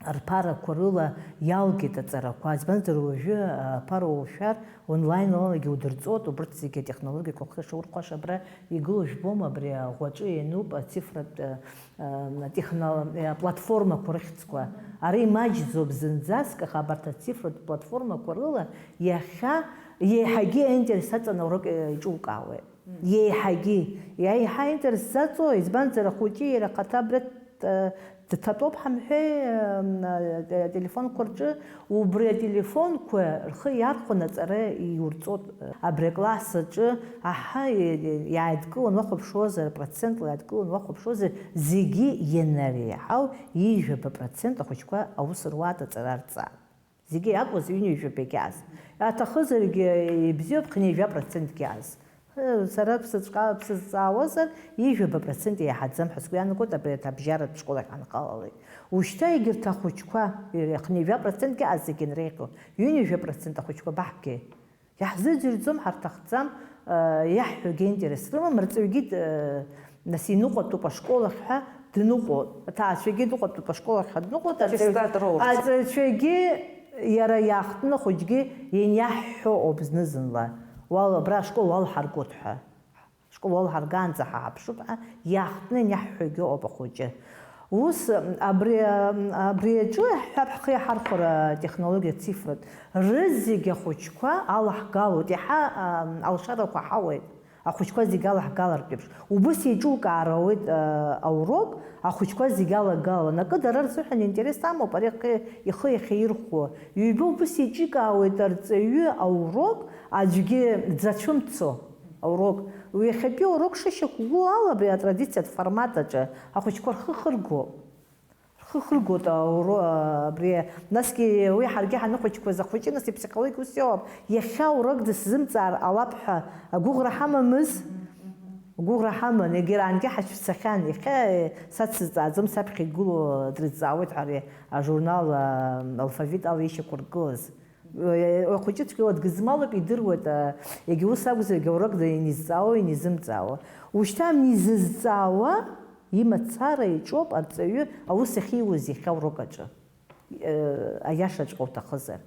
рԥарақәа рыла иалгеит аҵарақәа. Избанзар, уажәы аԥара уоушәар, онлайн-алагьы удырҵоит, убырҭ зегьы атехнологиақәа ухы шаурхәаша абра игылоу жәбома, абри аӷәаҿы иануп ацифратә, а, а, техно-, а, платформақәа рыхьӡқәа. Ара имаҷӡоуп зынӡаск, аха абарҭ ацифратә платформақәа рыла иахьа еиҳагьы аинтерес аҵан аурок, а, иҿукаауеит. Еиҳагьы, еиҳа аинтерес заҵоу, избанзар, ахәыҷы иара ахаҭа абра Дҭатәоуп ҳамҳәеи, ателефонқәа рҿы, убри ателефонқәа рхы иархәаны аҵара иурҵоит. Абри акласс аҿы, аҳа, иааидкыланы уахәаԥшуазар, процентла иааидкыланы уахәаԥшуазар, зегьы ианареиҳау ҩажәаба процент ахәыҷқәа аус руаат аҵара рҵаат. Зегьы иакәыз ҩынҩажәа бегьааз. Аҭахызаргьы ибзиоуп, хынҩажәа процентгьы ааз. Сара бсыцәҟа-, бсызҵаауазар, ҩажәаба процент еиҳаӡам ҳәа сгәы иаанагоит абри аҭабжьаратә школ ахь ҳанхалалак. Ушьҭа егьырҭ ахәыҷқәа, хынҩажәа процентгьы ааз зегьы анреиӷьу, ҩынҩажәа процент ахәыҷқәа баҳгеи. Иаҳзыӡырҩӡом, ҳарҭахӡам, э, иаҳҳәогьы интерес рымам, рҵаҩгьы, э, нас иныҟәатәуп ашкол ахь ҳәа дныҟәоит. Аҭаацәагьы дыҟәатәуп ашкол ахь ҳәа дныҟәоит, аҵаҩ-, аттестат роурц. Аҵаҩцәагьы иара иаахтны ахәыҷгьы ианиаҳҳәо ауп зны-зынла. Уал-, абра ашкол уалҳаргоит ҳәа. Ашкол уалҳаргаанӡа ҳа ҳаԥшуп ҳәа иаахтны ианиаҳҳәогьы ыҟоуп ахәыҷы. Ус, абри, абри аҿы ҳҳәап, ҳхы иаҳархәара атехнологиа цифратә. Рызегь ахәыҷқәа алаҳгалоит, иаҳа, а, алшарақәа ҳауеит. Ахәыҷқәа зегь алаҳгалартә еиԥш. Убыс еиҿукаар ауеит, а, аурок, ахәыҷқәа зегь алагалан. Акы дара рзыҳәан интерес амоуп, ари ахы, ихы иахьаирхәо. Ҩба убыс еиҿикаауеит арҵаҩы аурок, аӡәгьы дзацәымцо. Аурок. Уи иахьатәи аурок шышьақәгылоу ала абри атрадициатә формат аҿы ахәыҷқәа рхы хыргоуп. Рхы хыргоит ауро-, абри, насгьы уи ҳаргьы ҳаныхәыҷқәаз ахәыҷы, нас иԥсихологиа ус иоуп, иахьа аурок дысзымҵаар ҟалап ҳәа агәыӷра ҳамамыз? Агәыӷра ҳаман, егьырангьы ҳацәцахьан, иахьа, сацызҵааӡом, саԥхьа игылоу дрызҵаауеит ҳәа ари ажурнал, а, алфавит ала ишьақәыргылаз. Ахәыҷы цәгьала дгызмалуп, идыруеит, а, егьа ус акәзаргьы, аурок да инизҵаауа, инизымҵаауа. Ушьҭа амни изызҵаауа имацара иаҿоуп арҵаҩы аус ахьиуаз иахьа аурок аҿы. Э, аиашаҵәҟьа уҭахызар.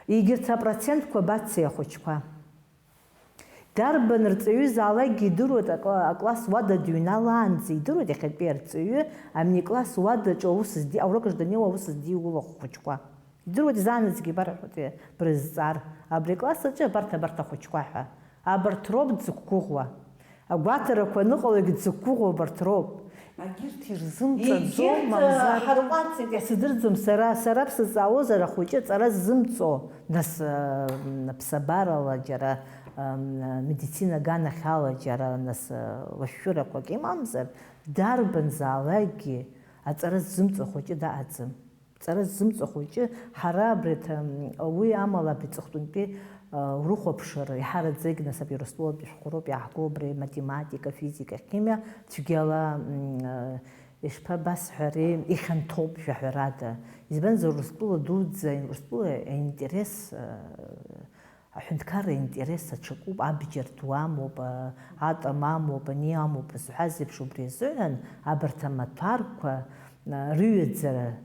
Егьырҭ апроцентқәа баццеи ахәыҷқәа. Дарбан рҵаҩызаалакгьы идыруеит, акла-, акласс уада дыҩналаанӡа идыруеит иахьатәи арҵаҩы амни акласс уадаҿы аус зди-, аурок аҿы даниоуа аус здиуло ахәыҷқәа. Идыруеит, заанаҵгьы ибарҳәоит, брызҵаар, абри акласс аҿы абарҭ, абарҭ ахәыҷқәа ҳәа. Абарҭ роуп дзықәгәыӷуа. Агәаҭарақәа аныҟалогь дзықәгәыӷуа абарҭ роуп. Егьырҭ ирзымҵаӡо, егьырҭ, мамзар? Ҳарҟәаҵит, исдырӡом сара, сара бсызҵаауазар ахәыҷы ҵара ззымҵо, нас, э, ԥсабарала џьара, э, медицина аганахьала џьара, нас, э, лашәшәырақәак имамзар, дарбанзаалакгьы аҵара ззымҵо ахәыҷы даҟаӡам. Ҵара ззымҵо хәыҷы, ҳара абри аҭ-, уи амала абри аҵыхәтәантәи, а, урыхәаԥшыр, иҳараӡак нас абри Урыстәылатәи шәҟәроуп иаҳго, абри математика, физика, химиа, цәгьала, м, а, ишԥабасҳәари, ихьанҭоуп, жәаҳәарада. Избанзар, Урыстәыла дуӡӡа, Урыстәыла аинтерес, а, аҳәынҭқарра аинтерес аҽакуп, абџьар ду амоуп, а, атом амоуп, ани амоуп зҳәаз еиԥш, убри азыҳәан абарҭ амаҭәарқәа, а, рыҩаӡара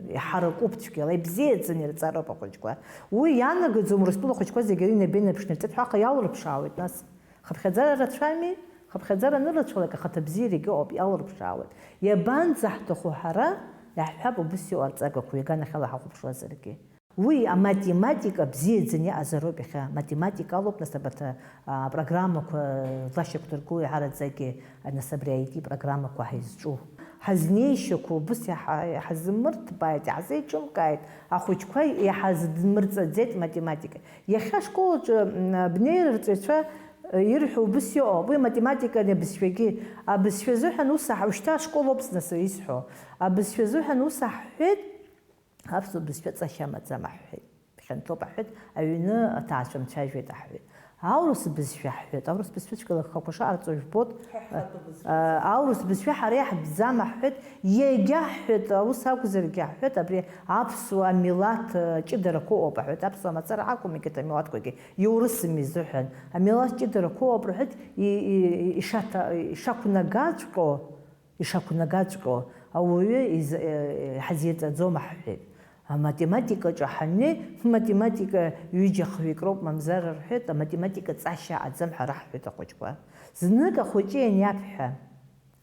иҳаракуп цәгьала, ибзиаӡаны ирҵароуп ахәыҷқәа. Уи иаанагаӡом, Урыстәыла ахәыҷқәа зегьы ари инапеинарԥшны ирҵеит ҳәа аха иалурԥшаауеит, нас. Хыԥхьаӡара рацәами? Хыԥхьаӡара анырацәалак, ахаҭабзиарагьы ыҟоуп, иалурԥшаауеит. Иабанӡаҳҭаху ҳара, иаҳҳәап, убыс иҟоу арҵагақәа, иаганахьала ҳахәаԥшуазаргьы. Уи аматематика бзиаӡаны иҟазароуп иахьа. Аматематика алоуп, нас, абарҭ, а, апрограммақәа злашьақәдыргыло иаҳараӡакгьы. Нас абри ай ти программақәа ҳаизҿу. Ҳазнеишьақәа убыс иаҳа-, иҳазмырҭбааит, иаҳзеиҿымкааит, ахәыҷқәа иҳазмырҵаӡеит математика. Иахьа ашкол аҿы, м, бнеир, рҵаҩцәа, э, ирҳәо убыс иҟоуп, уи математика ани абызшәагьы, абызшәа азыҳәан ус аҳ-, ушьҭа ашкол ауп нас исҳәо. Абызшәа азыҳәан ус аҳҳәеит, аԥсуа бызшәа ҵашьа амаӡам аҳҳәеит. Хьанҭоуп аҳәеит, аҩны аҭаацәа мцәажәеит аҳәеит. Аурыс бызшәа ҳҳәеит, аурыс бызшәа цәгьала ахақәа шаҟарҵо жәбоит. Ҳа ҳхатәы бызшәа. Э, аурыс бызшәа ҳара иаҳбӡам аҳәеит, иагьаҳҳәеит, ус акәзаргьы ҳҳәеит, абри аԥсуа амилаҭ, э, ҷыдарақәа ыҟоуп аҳәеит, аԥсуа мацара акәым, егьырҭ амилаҭқәагьы, иурысым изыҳәан. Амилаҭ ҷыдарақәа ыҟоуп рҳәеит, и-, и-, ишаҭа-, ишақәнагаҵәҟьо, ишақәнагаҵәҟьо ауаҩы из-, э, ҳазирҵаӡом аҳҳәеит. Аматематикаҿы ҳаннеи, математика ҩыџьа-хҩык роуп, мамзар рҳәеит, аматематика ҵашьа аӡам ҳәа раҳҳәеит ахәыҷқәа. Знык ахәыҷы ианиаԥҳәа,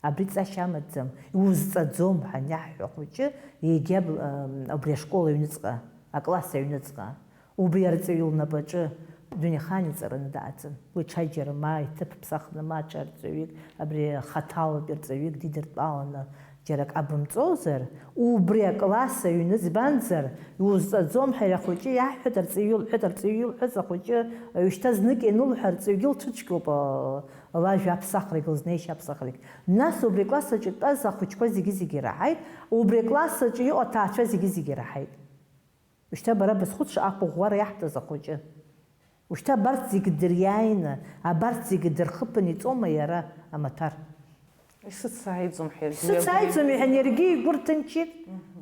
абри ҵашьа амаӡам, иузҵаӡом ҳәа аниаҳҳәо ахәыҷы, егьа б-, ам, убри ашкол аҩныҵҟа, акласс аҩныҵҟа. Убри арҵаҩы лнапаҿы дунеихаан иҵараны даҟаӡам. Уи ҽаџьара ма иҭыԥ ԥсахны, ма ҽа рҵаҩык, абри хаҭалатәи рҵаҩык дидыртәаланы, Џьарак абымҵозар, убри акласс аҩны, избанзар, иузҵаӡом ҳәа ахәыҷы иаҳҳәеит, арҵаҩы илҳәеит, арҵаҩы илҳәаз ахәыҷы, уажәшьҭа знык ианылҳәа, арҵаҩгьы лцәыцәгьоуп, лажәа аԥсахрагь, лызнеишьа аԥсахрагь. Нас убри акласс аҿы итәаз ахәыҷқәа зегьы-зегьы ираҳаит, убри акласс аҿы иҟоу аҭаацәа зегьы-зегьы ираҳаит. Ушьҭа бара бызхәыцша ақәыӷәӷәара иаҳҭаз ахәыҷы. Ушьҭа абарҭ зегьы дыриааины, абарҭ зегьы дырхыԥаны иҵоума иара амаҭәар? Исыцааиӡом ҳәа. Сыцааиӡом, иҳәан, иаргьы игәы рҭынчит.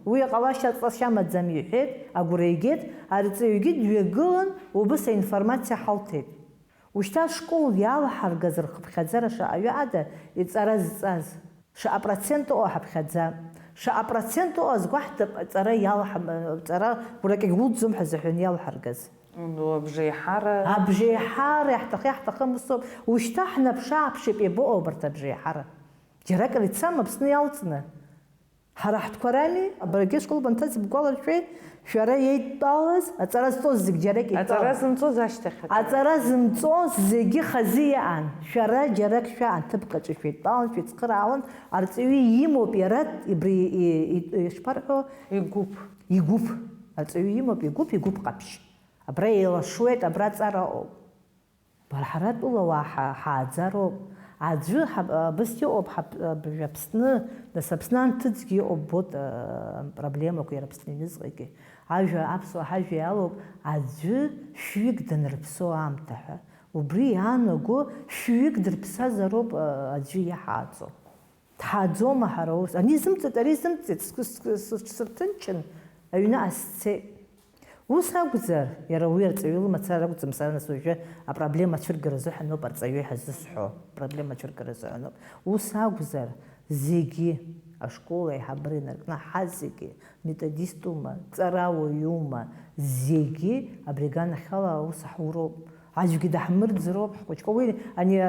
Уи аҟалашьа ҵашьа амаӡам иҳәеит, агәра игеит, арҵаҩгьы дҩагылан, убыс аинформациа ҳалҭеит. Ушьҭа ашкол иалҳаргаз рхыԥхьаӡара шаҟаҩы ада иҵара зҵаз. Шаҟа процент ыҟоу ҳаԥхьаӡа. Шаҟа процент ыҟоу азгәаҳҭап, аҵара иалҳам, аҵара гәыракьагь улӡом ҳәа азыҳәан иалҳаргаз. Ну, абжеиҳара. Абжеиҳара иаҳҭахы, иаҳҭахым усоуп. Ушьҭа ҳнаԥш-ааԥшып, иабаҟоу абарҭ абжеиҳара? Џьаракыр ицама Аԥсны иалҵны? Ҳара ҳтәқәа рами, баргьы ашкол банҭаз ибгәаларшәеит, шәара иеидтәалаз, аҵара зҵоз зегь џьаракь итәалан. Аҵара зымҵоз ашьҭахь акы. Аҵара зымҵоз зегьы хазы иаан, шәара џьарак шәаан, ҭыԥк аҿы шәеидтәалан, шәеицхыраауан, арҵаҩы имоуп иара, ибри, и, и, ишԥарҳәо? Игәыԥ. Игәыԥ. Арҵаҩы имоуп игәыԥ, игәыԥ ҟаԥшь. Абра еилашуеит, абра аҵара ыҟоуп. Бара ҳара атәылауаа ҳа-, ҳааӡароуп. Аӡәы ҳаб-, абыс иҟоуп ҳаб-, абыржә Аԥсны, нас Аԥсны анҭыҵгьы иҟоуп, ббоит, а, проблемақәа иара Аԥсны аҩныҵҟагьы. Ажәа, аԥсуаа ҳажәа иалоуп, аӡәы шәҩык данрыԥсоу аамҭа ҳәа. Убри иаанаго шәҩык дырԥсазароуп, а, аӡәы иаҳааӡо. Дҳааӡома ҳара ус? Ани зымҵит, ари зымҵит, сгәы, сгәы, сыҽсырҭынчын, аҩныҟа сцеит. Ус акәзар, иара уи арҵаҩы лымацара акәӡам, сара нас уажәы апроблема ацәыргара азыҳәан ауп арҵаҩы ҳәа зысҳәо, апроблема ацәыргара азыҳәан ауп. Ус акәзар, зегьы, ашкол аиҳабыра инаркны ҳазегьы, методистума, ҵарауаҩума, зегьы абри аганахьала аус ҳуроуп. Аӡәгьы даҳмырӡроуп ҳхәыҷқәа. Уи, ани,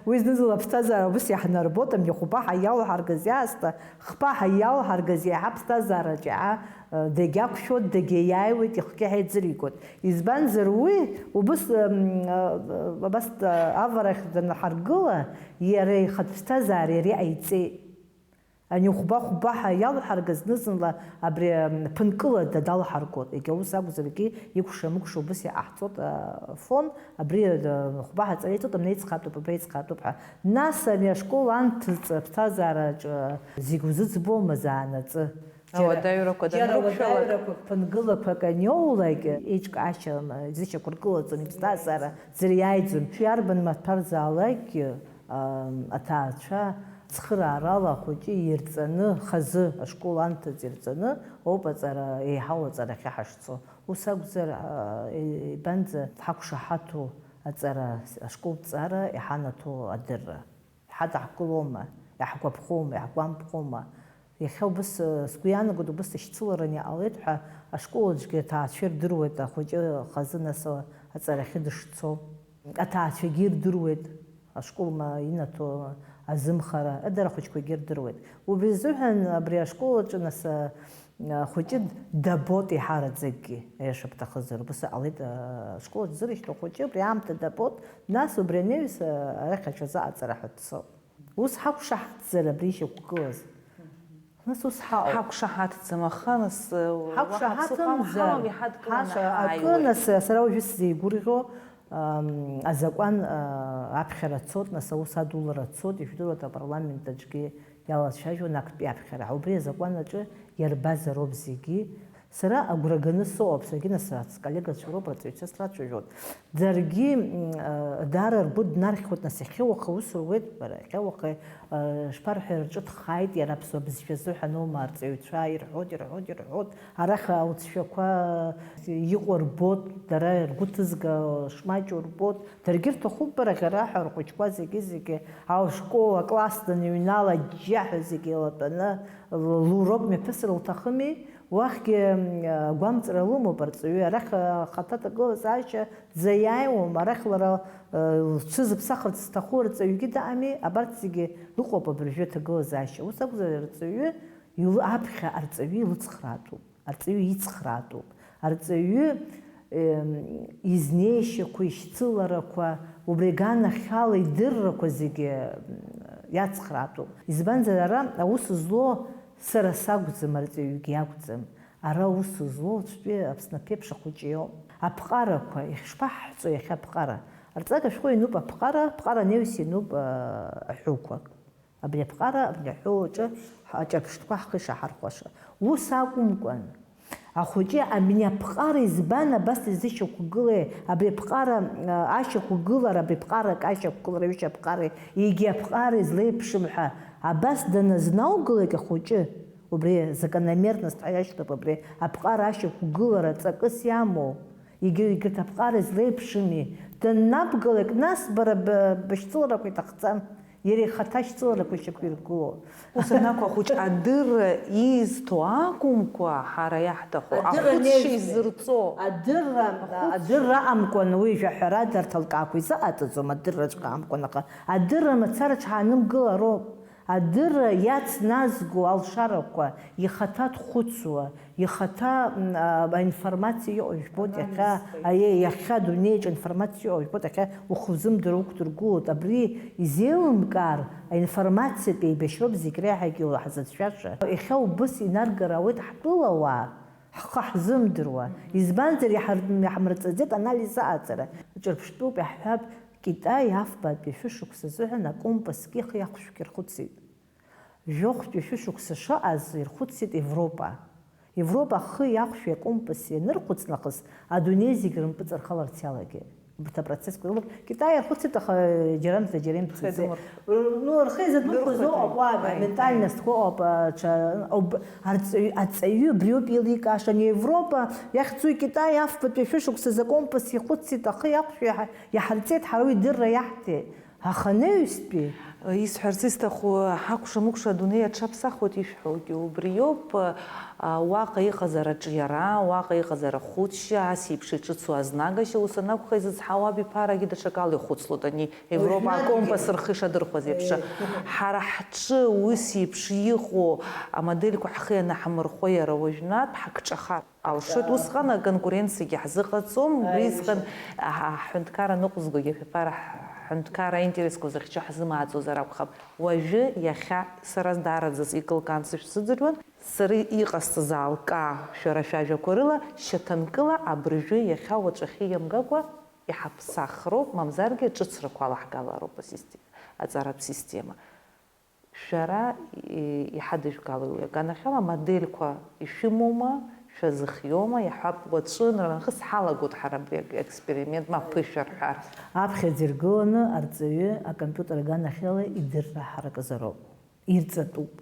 уи зны-зынла аԥсҭазаара убыс иаҳнарбоит, амҩахәба ҳа иалҳаргаз иаасҭа, хԥа ҳа иалҳаргаз иаҳа аԥсҭазаараҿ иаҳа, э, дагьақәшәоит, дагьаиааиуеит, ихгьы ҳаиӡыригоит. Избанзар, уи убыс, м, э, абас, э, аварахь данҳаргыла, иара ихатә ԥсҭазаара иара иҟаиҵеит. Ани хәба-хәба ҳәа иалҳаргаз зны-зынла абри, м, ԥынкылада далҳаргоит. Егьа ус акәзаргьы, икәша-мыкәша убыс иҟаҳҵоит, а, фон, абри, а, хәба ҳәа аҵара иҵоит, абна иҵхатәуп, абра иҵхатәуп ҳәа. Нас ани ашкол анҭыҵ аԥсҭазаараҿы зегь узыӡбома заанаҵы? Ауадаҩрақәа џьара данрықәшәалак. Ауадаҩрақәак, ԥынгылақәак аниоулак, еиҿкаашьа, м, зышьақәыргылаӡом, иԥсҭазаара ӡыриааиӡом. Иарбан маҭәарзаалакгьы, Аҭаацәа цхыраарала ахәыҷы ирҵаны, хазы ашкол анҭыҵ ирҵаны ауп аҵара, еиҳау аҵарахьы ҳашцо. Ус акәзар, ибанӡа ҳақәшаҳаҭу аҵара, ашколҵара иҳанаҭо адырра? Иҳадаҳкылома, иаҳгәаԥхома, иаҳгәамԥхома? Иахьа убыс, сгәы иаанагоит, убыс ашьцыларан иҟалеит ҳәа, ашкол аҿгьы аҭаацәа ирдыруеит ахәыҷы хазы нас аҵарахьы дышцо. Аҭаацәагьы ирдыруеит, ашкол ма инаҭо азымхара, дара ахәыҷқәагьы ирдыруеит. Убри азыҳәан абри ашкол аҿы нас, а, ахәыҷы дабот иҳараӡакгьы, аиаша бҭахызар. Убыс ҟалеит, а, ашкол аҿы зыршьҭоу ахәыҷы абри аамҭа дабот, нас убри анаҩс, а, арахь аҽазы аҵара ҳәа дцоит. Ус ҳақәшаҳаҭзар абри ишьақәгылаз? Нас ус ҳаҟоуп. Ҳақәшаҳаҭӡам, аха нас, э, уаҳа ԥсыхәа ҳамам, иҳадкыланы ҳаша-, ҳааиуеит. Акы, нас, сара уажәы сзеигәырӷьо, ам, азакәан, а, аԥхьара цот, нас аус адулара цот, ижәдыруеит, апарламент аҿгьы иалацәажәон актәи аԥхьара. Убри азакәан аҿы иарбазароуп зегьы. Сара агәра ганы сыҟоуп, саргьы нас сколлегацәа роуп, арҵаҩцәа срацәажәоит. Даргьы, м, а, даара ргәы днархьуеит, нас иахьа уаха ус руеит, бара, иахьа уаха, а, шԥарҳәеи, рҿы ҭхааит, иара аԥсуа бызшәа азыҳәаноума, арҵаҩцәа ирҳәоит, ирҳәоит, ирҳәоит, арахь ауцәшәақәа иҟоу рбот, дара ргәы ҭызга шмаҷу рбот, даргьы рҭахуп, бара, ӷьараҳәа рхәыҷқәа зегьы-зегьы, ашкол, акласс даныҩнала, аџьџьаҳәа зегьы еилатәаны, лурок мҩаԥысыр лҭахыми? Уахьгьы, м, гәамҵра лымоуп арҵаҩы, арахь, а, ахаҭа аҭагылазаашьа дзаиааиуам, арахь лара, а, лҽызыԥсахырц зҭаху арҵаҩгьы дыҟами, абарҭ зегьы ыҟоуп абыржәы аҭагылазаашьа. Ус акәзар, арҵаҩы илы-, аԥхьа арҵаҩы илыцхраатәуп, арҵаҩы ицхраатәуп, арҵаҩы, ем, изнеишьақәа, ишьцыларақәа, убри аганахьала идыррақәа зегьы, м, Иацхраатәуп. Избанзар, ара аус злоу сара сакәӡам, арҵаҩгьы иакәӡам. Ара аус злоу уаҵәтәи Аԥсны аԥеиԥш ахәыҷы иоуп. Аԥҟарақәа, иахьшԥаҳҳәо иахьа аԥҟара? Арҵага шәҟәы иануп аԥҟара, аԥҟара анаҩс иануп, а, аҳәоуқәа. Абри аԥҟара, абри аҳәоу аҿы ҳ-, аҿырԥштәқәа ҳхы ишаҳархәаша. Ус акәымкәан, ахәыҷы абни аԥҟара избан абас изышьақәгылеи? Абри аԥҟара, а, ашьақәгылара, абри аԥҟарак ашьақәгылара, ҩышьа аԥҟареи, егьи аԥҟара излеиԥшым ҳәа абас даназнаугалак ахәыҷы, убри закономерность ҳәа иашьҭоуп, абри аԥҟара ашьақәгылара ҵакыс иамоу, егьи егьырҭ аԥҟара излеиԥшыми? Даннабгалак, нас бара б-, бышьцыларақәа иҭахӡам. Иара ихаҭа ашьцыларақәа ишьақәиргыло. Ус анакәу, ахәыҷ адырра изҭо акәымкәа, ҳара иаҳҭаху, Адырра ахәыцшьа неижьҭеи. Изырҵо. Адырра, Ахәыцшьа. Адырра амкәан, уи жәаҳәарада арҭ алкаақәа изыҟаҵаӡом, адырраҵәҟьа амкәан, аҟа-, адырра мацара ҽаанымгылароуп. Адырра иацназго алшарақәа, ихаҭа дхәыцуа, ихаҭа, м, а, аинформациа иҟоу жәбоит иахьа, Анализ. Аиеи, иахьа адунеиаҿ аинформациа иҟоу жәбоит, иахьа ухы узымдыруа уқәдыргылоит. Абри изеилымкаар, аинформациатә еибашьроуп зегь реиҳагьы ҳзыцәшәаша. Иахьа убыс инаргар ауеит ҳтәылауаа, ҳхы ҳзымдыруа. Избанзар, иҳар-, иҳамырҵаӡеит анализ аҟаҵара. Ҿырԥштәуп, иаҳҳәап, Китаи афбатәи шәышықәса азыҳәан акомпасгьы ихы иақәшәгьы рхәыцит. Жәохәтәи шәышықәса шыҟаз ирхәыцит Европа. Европа ахы иақәшәи акомпаси ианырхәыц нахыс, адунеи зегь рымпыҵархаларц иалагеит. Убарҭ апроцессқәа рыла Китай иархәыцит, аха џьарамза џьара имцаӡеит. Рхы иазырмырхәа. Р-, ну, рхы иазырмырхәа Дырхәа зоуп, дырхәа. Аҟәа, Ааи, ментальностқәа ыҟоуп, аҽа-, ауп, арҵаҩ-, аҵаҩы абриоуп еиликааша, ани Европа иахьӡу Китай афбатәи шәышықәса азы акомпас ихәыцит, ахы иақәшәи иаҳа-, иаҳарҵеит, ҳара уи дырра иаҳҭеит. Аха анаҩстәи? Исҳәарц исҭаху, ҳакәша-мыкәша адунеи аҽаԥсахуеит ишәҳәогьы убриоуп, а, уаҟа иҟазар аҿиара, уаҟа иҟазар ахәыцшьа, ас еиԥш иҿыцу азнагашьа, ус анакәха, изызҳауа абиԥарагьы даҽакала ихәыцлоит, ани Европа Уажәнатәгьы. Акомпас рхы ишадырхәаз еиԥш. Еи. Ҳара ҳҿы ус еиԥш иҟоу амодельқәа ҳхы ианаҳмырхәо, иара уажәнатә ҳакҿахар. Алшоит, усҟан аконкуренциагьы ҳзыҟаҵом, убри Аи, изҟан, мшәан. Аҳ-, аҳәынҭқарра ныҟәызгогьы, ашәаԥара ҳ-, ҳҳәынҭқарра аинтересқәа зыхьчо ҳзымааӡозар акәхап. Уажәы, иахьа, сара даараӡа икылкаан сышәзыӡырҩуан, сара иҟасҵаз аалкаа, шәара шәажәақәа рыла, шьаҭанкыла абыржәы иахьа уаҵәахьы иамгакәа иҳаԥсахроуп, мамзаргьы ҿыцрақәа алаҳгалароуп асистема, аҵаратә система. Шәара, и-, иҳадыжәгалои уи аганахьала, амодельқәа ишәымоума, шәазыхиома, иаҳҳәап, уаҵәы нанахыс ҳалагоит ҳара абри ак-, аексперимент, ма ԥышәа рҳәар. Аԥхьаӡа иргыланы арҵаҩы акомпиутер аганахьала идырра ҳаракызароуп, ирҵатәуп.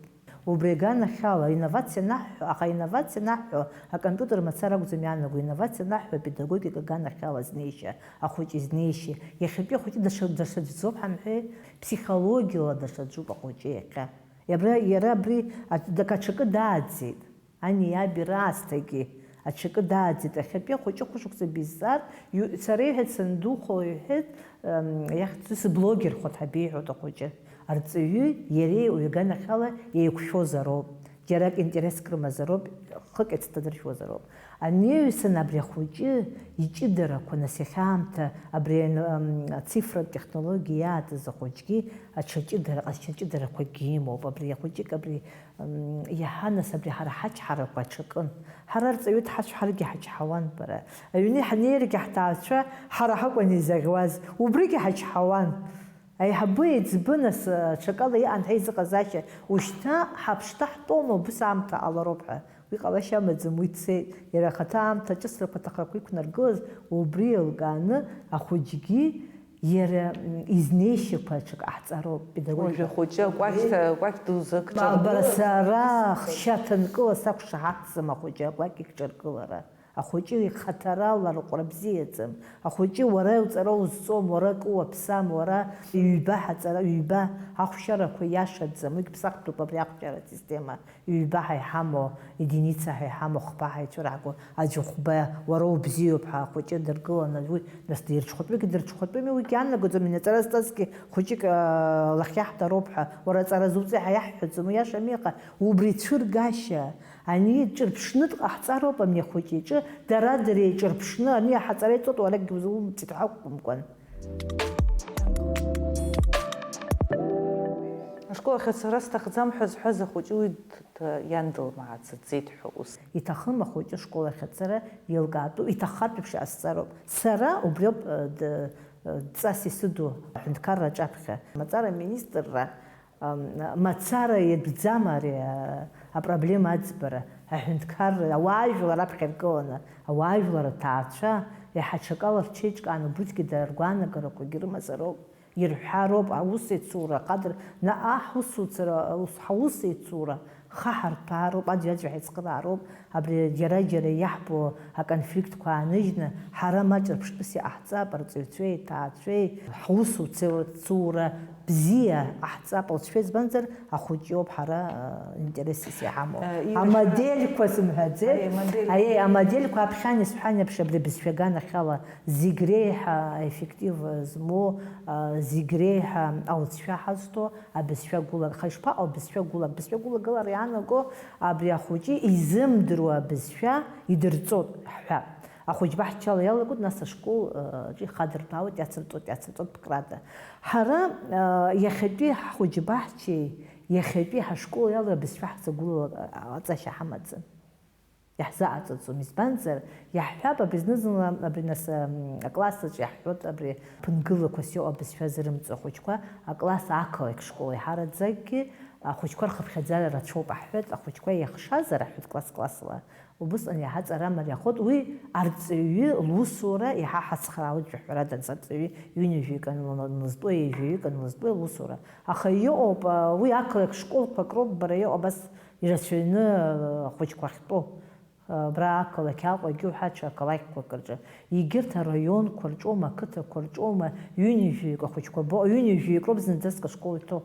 Убри аганахьала инновациа анаҳҳәо, аха инновациа анаҳҳәо акомпиутер мацара акәӡам иаанаго, инновациа анаҳҳәо апедагогика аганахьала азнеишьа, ахәыҷы изнеишьа, иахьатәи ахәыҷы даҽа, даҽаӡәӡоуп ҳамҳәеи? Ԥсихологиала даҽаӡәуп ахәыҷы иахьа. Иабра-, иара абри аҭ-, ак-, аҽакы дааӡеит. Ани иаби раасҭагьы аҽакы дааӡеит. Иахьатәи ахәыҷы хәышықәса бизҵаар, ю-, сара иҳәеит, сандухо иҳәеит, ам, иахьӡу сыблогерхоит ҳәа биҳәоит ахәыҷы. Арҵаҩи иареи уи аганахьала еиқәшәозароуп. Џьарак интереск рымазароуп, хык еицҭадыршәуазароуп. Анаҩсан абри ахәыҷы иҷыдарақәа, нас иахьа аамҭа абри, м, ацифратә технологиа иаатыз ахәыҷгьы аҽа ҷыдара, ҟазшьа ҷыдарақәакгьы имоуп. Абри ахәыҷык абри, м, иаҳа, нас абри ҳара ҳачҳарақәа аҽакын. Ҳара арҵаҩы дҳацәҳаргьы ҳачҳауан, бара. Аҩны ҳнеиргьы ҳҭаацәа ҳара ҳакәын изаӷьуаз, убригьы ҳачҳауан. Аиҳабы еиҵбы, нас, аҽакала иҟан ҳаизыҟазаашьа, ушьҭа ҳаԥшҭа ҳтәоума, убыс аамҭа ҟалароуп ҳәа. Уи ҟалашьа амаӡам, уи цеит. Иара ахаҭа аамҭа аҿыцрақәа, аҭахрақәа иқәнаргылаз, убри еилкааны ахәыҷгьы иара, м, изнеишьақәа аҽак ҟаҳҵароуп, педагогика. Уажәы ахәыҷы акәакь, акәакь ду зык Ба-, бара, ҿаргылаз. Сара хшьа ҭанкыла сақәшаҳаҭӡам ахәыҷы акәакь икҿаргылара. Ахәыҷы ихаҭарала арҟәра бзиаӡам. Ахәыҷы уара уҵара узҵом, уара акы уаԥсам, уара ҩба ҳаҵара, ҩба ахәшьарақәа иашаӡам, уигь ԥсахтәуп абри ахәшьаратә система, ҩба ҳәа иҳамоу, единица ҳәа иҳамоу, хԥа ҳәа ицәырҳго, аӡә хәба, уара убзиоуп ҳәа ахәыҷы дыргыланы, уи нас дирҽхәатәугьы дырҽхәатәуми, уигь иаанагаӡом, инаҵара зҵазгьы хәыҷык, аа, лахьаҳҭароуп ҳәа, уара аҵара зуҵеи ҳәа иаҳҳәаӡом, уи иашами иҟа, убри цәыргашьа, Ани ҿырԥшны дҟаҳҵароуп ани ахәыҷы иҿы, дара-дара еиҿырԥшны, ани аҳаҵара иҵоит, уарагьы узумҵит ҳәа акәымкәан. Ашкол ахь ацара сҭахӡам ҳәа зҳәаз ахәыҷы уи д-, д-, иан дылмааӡаӡеит ҳәа ус. Иҭахым ахәыҷы ашкол ахь ацара, еилкаатәу, иҭаххартә еиԥш иҟасҵароуп. Сара убриоуп, э, д-, э, дҵас исыду аҳәынҭқарра аҿаԥхьа. Мацара аминистрра, ам, мацара иатәӡам ари, а, апроблема аӡбара. Аҳәынҭқарра, ауаажәлар аԥхьа иргыланы, ауаажәлар аҭаацәа, еиҳа ҽакала рҽеиҿкааны, убригьы дара ргәаанагарақәагьы рымазароуп. Ирҳәароуп аусеицура ахадара, наҟ ҳусуцара, ус, ҳаусеицура хаҳарҭәаароуп, аӡәи-аӡәи ҳаицхыраароуп, абри џьара-џьара иаҳбо аконфликтқәа ааныжьны, ҳара маҷ рыԥштәыс иҟаҳҵап, арҵаҩцәеи, аҭаацәеи, ҳусуцеицура бзиа ҟаҳҵап, алҵшәа, избанзар, ахәыҷы иоуп ҳара, э, интересс иаҳамоу. Э, ирҳәа- Амодельқәа сымҳәаӡеит. Аи, амодель. Аиеи, амодельқәа аԥхьан исҳәан еиԥш, абри бызшәа аганахьала Зегь реиҳа аеффектив змоу, а, зегь реиҳа алҵшәа ҳазҭо абызшәа гәылак. Аха ишԥаҟоу абызшәа гәылак? Абызшәа гәылагылара иаанаго абри ахәыҷы изымдыруа абызшәа идырҵоит ҳҳәап. Ахәыҷ баҳчала иалагоит, нас ашкол, а, ҿы ихадырҭәаауеит, иацырҵоит, иацырҵоит ԥкрада. Ҳара, а, иахьатәи ҳхәыҷ баҳчеи иахьатәи ҳашколи ала абызшәа ҳзагәылоу, а, аҵашьа ҳамаӡам. Иаҳзааҵаҵом, избанзар, иаҳҳәап, абри зны-зынла, абри нас, м, акласс аҿы иаҳҳәоит, абри ԥынгылақәас иҟоу абызшәа зырымҵо ахәыҷқәа, акласс ақалақь школ иаҳараӡакгьы ахәыҷқәа рхыԥхьаӡара рацәоуп аҳҳәоит, ахәыҷқәа иахшазар аҳәоит класс-классла, убысҟан иаҳа ҵара мариахоит, уи арҵаҩы лусура иаҳа ҳацхраауеит, жәаҳәарада, анс арҵаҩы ҩынҩажәаҩык анлы-, анлызтәу, ҩажәаҩык анлызтәу лусура. Аха иҟоуп, а, уи ақалақь школқәак роуп бара иҟоу абас ирацәаҩны, а, ахәыҷқәа ахьтәоу. Абра ақалақь Аҟәа, егьиуҳәа, ҽа ақалақьқәак рҿы, егьырҭ араионқәа рҿоума, ақыҭақәа рҿоума, ҩынҩажәаҩык ахәыҷқәа бо-, ҩынҩажәаҩык роуп зынӡаск ашкол иҭоу.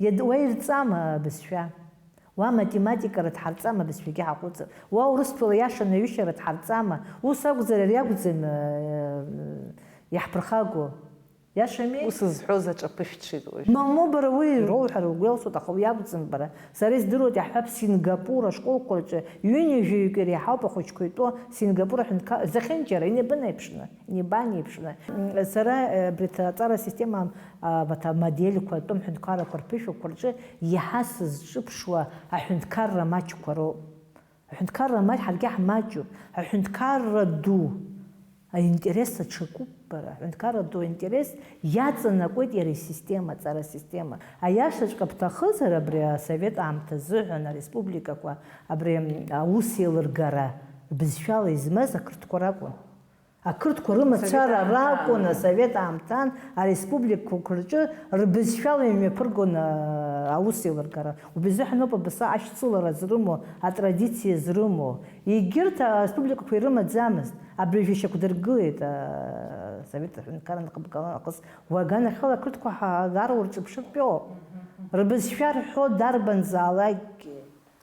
Иад-, уа ирҵама абызшәа? Уа математика рыҭҳарҵама абызшәагьы ҳаҟәыҵыр? Уа урыстәыла иаша анаҩышьа рыҭҳарҵама? Ус акәзар, ари акәӡам, э, иаҳԥырхагоу. Иашами? Ус зҳәоз аҿаԥышәҽит уажә. Мамоу, бара уи роуҳәар угәы иалсуеит, аха уи акәӡам бара. Сара издыруеит, иаҳҳәап, Сингапур ашколқәа рҿы ҩынҩажәаҩык иреиҳауп ахәыҷқәа итәоу Сингапур аҳәынҭқар-, зехьынџьара, инеибанеиԥшны, инеибанеиԥшны. М, сара, э, абри аҭ-, аҵара асистема, а, абарҭ амодельқәа, атәым ҳәынҭқаррақәа рԥышәақәа рҿы иаҳа сызҿыԥшуа аҳәынҭқарра маҷқәа роуп. Аҳәынҭқарра маҷ ҳаргьы ҳмаҷуп. Аҳәынҭқарра ду аинтерес аҽакуп бара. Аҳәынҭқарра ду аинтерес иаҵанакуеит иара исистема, аҵара асистема. Аиашаҵәҟьа бҭахызар, абри асовет аамҭа азыҳәан ареспубликақәа, абри, м, аус еилыргара бызшәала измаз ақырҭқәа ракәын. Ақырҭқәа рымацара Асовет аамҭан. Ракәын асовет аамҭан ареспубликақәа рҿы рбызшәала имҩаԥыргон, а, аус еилыргара. Убри азыҳәаноуп абаса ашьцылара зрымоу, атрадициа зрымоу. Егьырҭ ареспубликақәа ирымаӡамызт. Абри жәа шьақәдыргылеит, а, асовет аҳәынҭқарра анхыбгалан нахыс уаганахьала ақырҭқәа ҳа-, даара урҿыԥшыртәиоуп. Рбызшәа рҳәо дарбанзаалакгьы.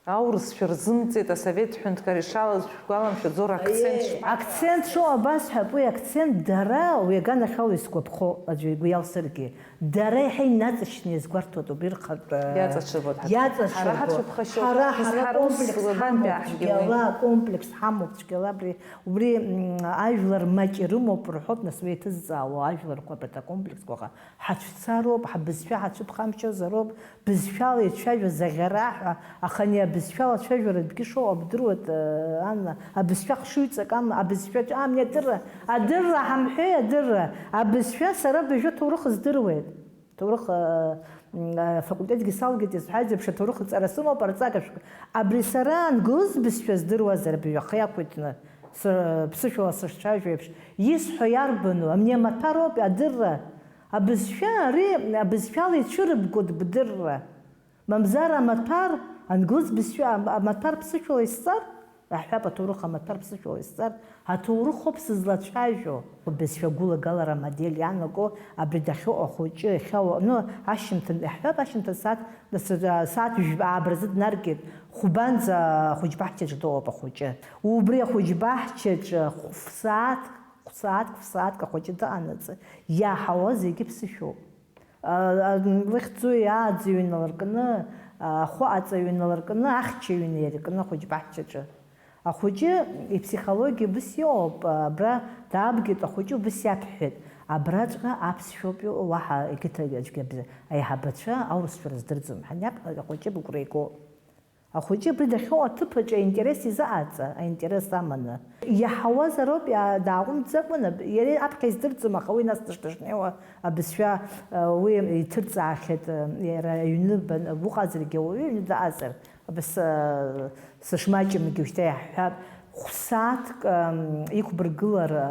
Аурысшәа рзымҵеит асовет ҳәынҭқар ишалаз шәгәаламшәаӡо, ракцент шԥа-. Акцент шоу абасҳәап, уи акцент дара, уи аганахьала исгәаԥхо, аӡәы игәы иалсыргьы, дара еиҳа инаҵшьны иазгәарҭоит убри рхатә, э, иаҵаҽырбоит ҳаҭ-, иаҵаҽырбоит. Ҳара ҳацәыԥхашьоуп, Ҳара, ҳара ҳара ус комплекс ҳамоуп ҳаҳгьы уи. Цәгьала, комплекс ҳамоуп цәгьала, абри, убри, м, ажәлар маҷ ирымоуп рҳәоит, нас уи иҭызҵаауа ажәларқәа абарҭ акомплексқәа ха-, ҳацәцароуп, ҳбызшәа ҳацәыԥхамшьозароуп, бызшәала ицәажәоз аӷьараҳәа, аха ани абызшәала ацәажәаратәгьы шоуа бдыруеит, э, Анна, абызшәа хшыҩҵак ама, абызшәаҿы, ами, адырра, адырра ҳамҳәеи, адырра, абызшәа сара абызшәа ҭоурых здыруеит. Ҭоурых, э, м, э, факультетгьы салгеит, исҳәаз еиԥш, аҭоурых аҵара сымоуп, арҵага шәк-, абри сара англыз бызшәа здыруазар, абыжә ахы иақәиҭны, сы-, ԥсышәала сышцәажәо еиԥш, исҳәо иарбану, ани амаҭәароуп, адырра, Абызшәа ари абызшәала ицәырыбгоит бдырра. Мамзар амаҭәар, англыз бызшәа, амаҭәар ԥсышәала исҵар, аҳәап, аҭоурых амаҭәар ԥсышәала исҵар, аҭоурых ауп сызлацәажәо. Бызшәа гәылагалара амодель иаанаго абри дахьыҟоу ахәыҷы иахьа уа-, ну, ашьыжьымҭан, иаҳҳәап, ашьыжьымҭан сааҭ, сааҭ жәба-, ааба рзы днаргеит, Хәбанӡа ахәыҷбаҳчаҿы дыҟоуп ахәыҷы. Убри ахәыҷбаҳчаҿы хә-, сааҭ, хә-, сааҭк, ф-, сааҭк ахәыҷы дыҟанаҵы, иааҳауа зегьы ԥсышәоуп. А, а, лыхьӡу иааӡаҩ иналыркны, а, ахәы аҵаҩ иналыркны, ахьчаҩ инеиркны ахәыҷбаҳчаҿы. Ахәыҷы иԥсихологиа убыс иоуп, а, абра даабгеит ахәыҷы, убыс иаԥҳәеит. Абраҵәҟьа аԥсшәоуп иҟоу, уаҳа егьырҭ аӡәгьы абз-, аиҳабацәа аурысшәа рыздырӡом. Ҳаниаҟ-, ахәыҷы быгәра игоуп. Ахәыҷы абри дахьыҟоу аҭыԥ аҿы аинтерес изыҟаҵа, аинтерес аманы. Иаҳауазароуп, иа-, дааҟәымҵӡакәа, нап-, иара аԥхьа издырӡом, аха уи нас дышнеиуа абызшәа, э, уи иҭырҵаахьеит, э, иара аҩны бан-, буҟазаргьы, ауаҩы аҩны даҟазар, абас, э, сышмаҷымгьы уажәшьҭа иаҳҳәап, хә-сааҭк, э, иқәбыргылар, э,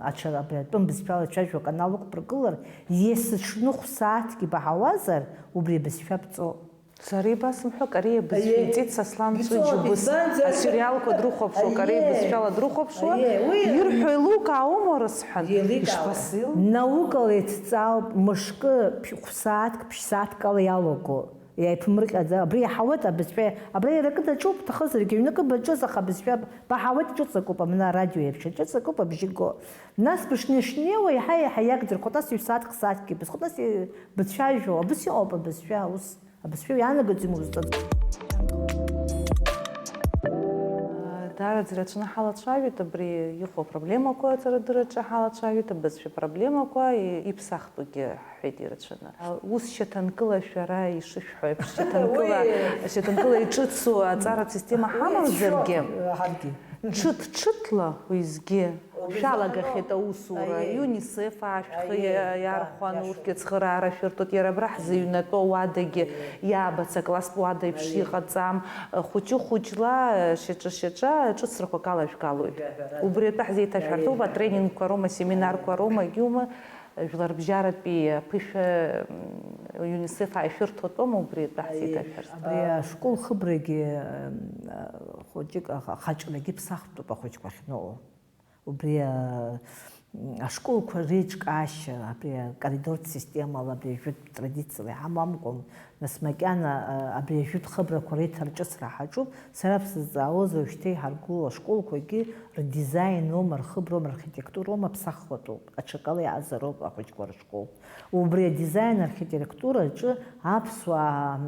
аҽа-, абри атәым бызшәала ицәажәо аканал ықәбыргылар, есыҽны хә-сааҭк ибаҳауазар, убри абызшәа бҵоуп. Сара ибасымҳәо, Кореа бызшәа Аиеи. Иҵит Сослан Иҵоит, Ҵәыџьа убыс избанзар, асериалқәа дрыхәаԥшуа, Кореа Аиеи. Бызшәала дрыхәаԥшуа, Аиеи, уи ирҳәо еилукаауама, рысҳәан, Еиликаауа. Ишԥасзеилкаау? Наукала иҭҵаауп, мышкы, ԥ-, хә-сааҭк, ԥшь-сааҭк ала иалаго, иааиԥмырҟьаӡа, абри иаҳауеит абызшәа, абра иара акы даҿуп, бҭахызаргьы, аҩны акы баҿыз, аха абызшәа баҳауеит, ҿыц акуп, абна арадио еиԥш, ҿыц акуп, абжьы го. Нас бышнеи-шнеиуа, еиҳа-еиҳа иагӡырхоит, нас ҩ-сааҭк, сааҭкгьы бызхоит, нас и-, быцәажәо, абыс иҟоуп абызшәа аус. Абызшәа иаанагоит имузыка. Даараӡа ирацәаны ҳалацәажәеит абри иҟоу апроблемақәа аҵарадырраҿы, ҳалацәажәеит абызшәа проблемақәа, и-, иԥсахтәугьы ҳҳәеит ирацәаны. Ус шьаҭанкыла шәара ишышәҳәо еиԥш, шьаҭанкыла, Уи шьаҭанкыла иҿыцу аҵаратә система Уи ҳамамзаргьы, ишәоуп, ҳаргьы. Ҽыҭ-ҽыҭла уеизгьы Убри шәалагахьеит азыҳәан аусура, аиеи. ЮНИСЕФ аашәҭхы Аиеи, иа-, да, иархәан, иашоуп. Урҭгьы ацхыраара шәырҭоит, иара абра ҳзыҩнатәоу ауадагьы Аиеи. Иаабац акласстә уада еиԥш Аиеи. Иҟаҵам, хәыҷы-хәыҷла, шьаҿа-шьаҿа ҿыцрақәак алашәгалоит. Жәаҳәарада. Убри атәы ҳзеиҭашәҳәартәуп, Аиеи. Атренингқәа роума, асеминарқәа Аиеи. Роума, егьума, жәлар бжьаратәи аԥышәа, м, ЮНИСЕФ ааишәырҭотәума, убри атәы Аиеи. Ҳзеиҭашәҳәартә. Абри ашкол хыбрагьы, м, хәыҷык аха-, хаҿрагьы ԥсахтәуп ахәыҷқәа ахьныҟәо. Убри, а, ашколқәа реиҿкаашьа, абри акоридортә системала, абри ажәытә традициала иҳамамкәан, нас макьана, а, абри ажәытә хыбрақәа реиҭарҿыцра ҳаҿуп. Сара бсызҵаауаз, уажәшьҭа иҳаргыло ашколқәагьы рдизаин аума, рхыброума, рархитектуроума ԥсахуатәуп, аҽакала иаазароуп ахәыҷқәа рышкол. Убри адизайн архитектураҿы аԥсуаа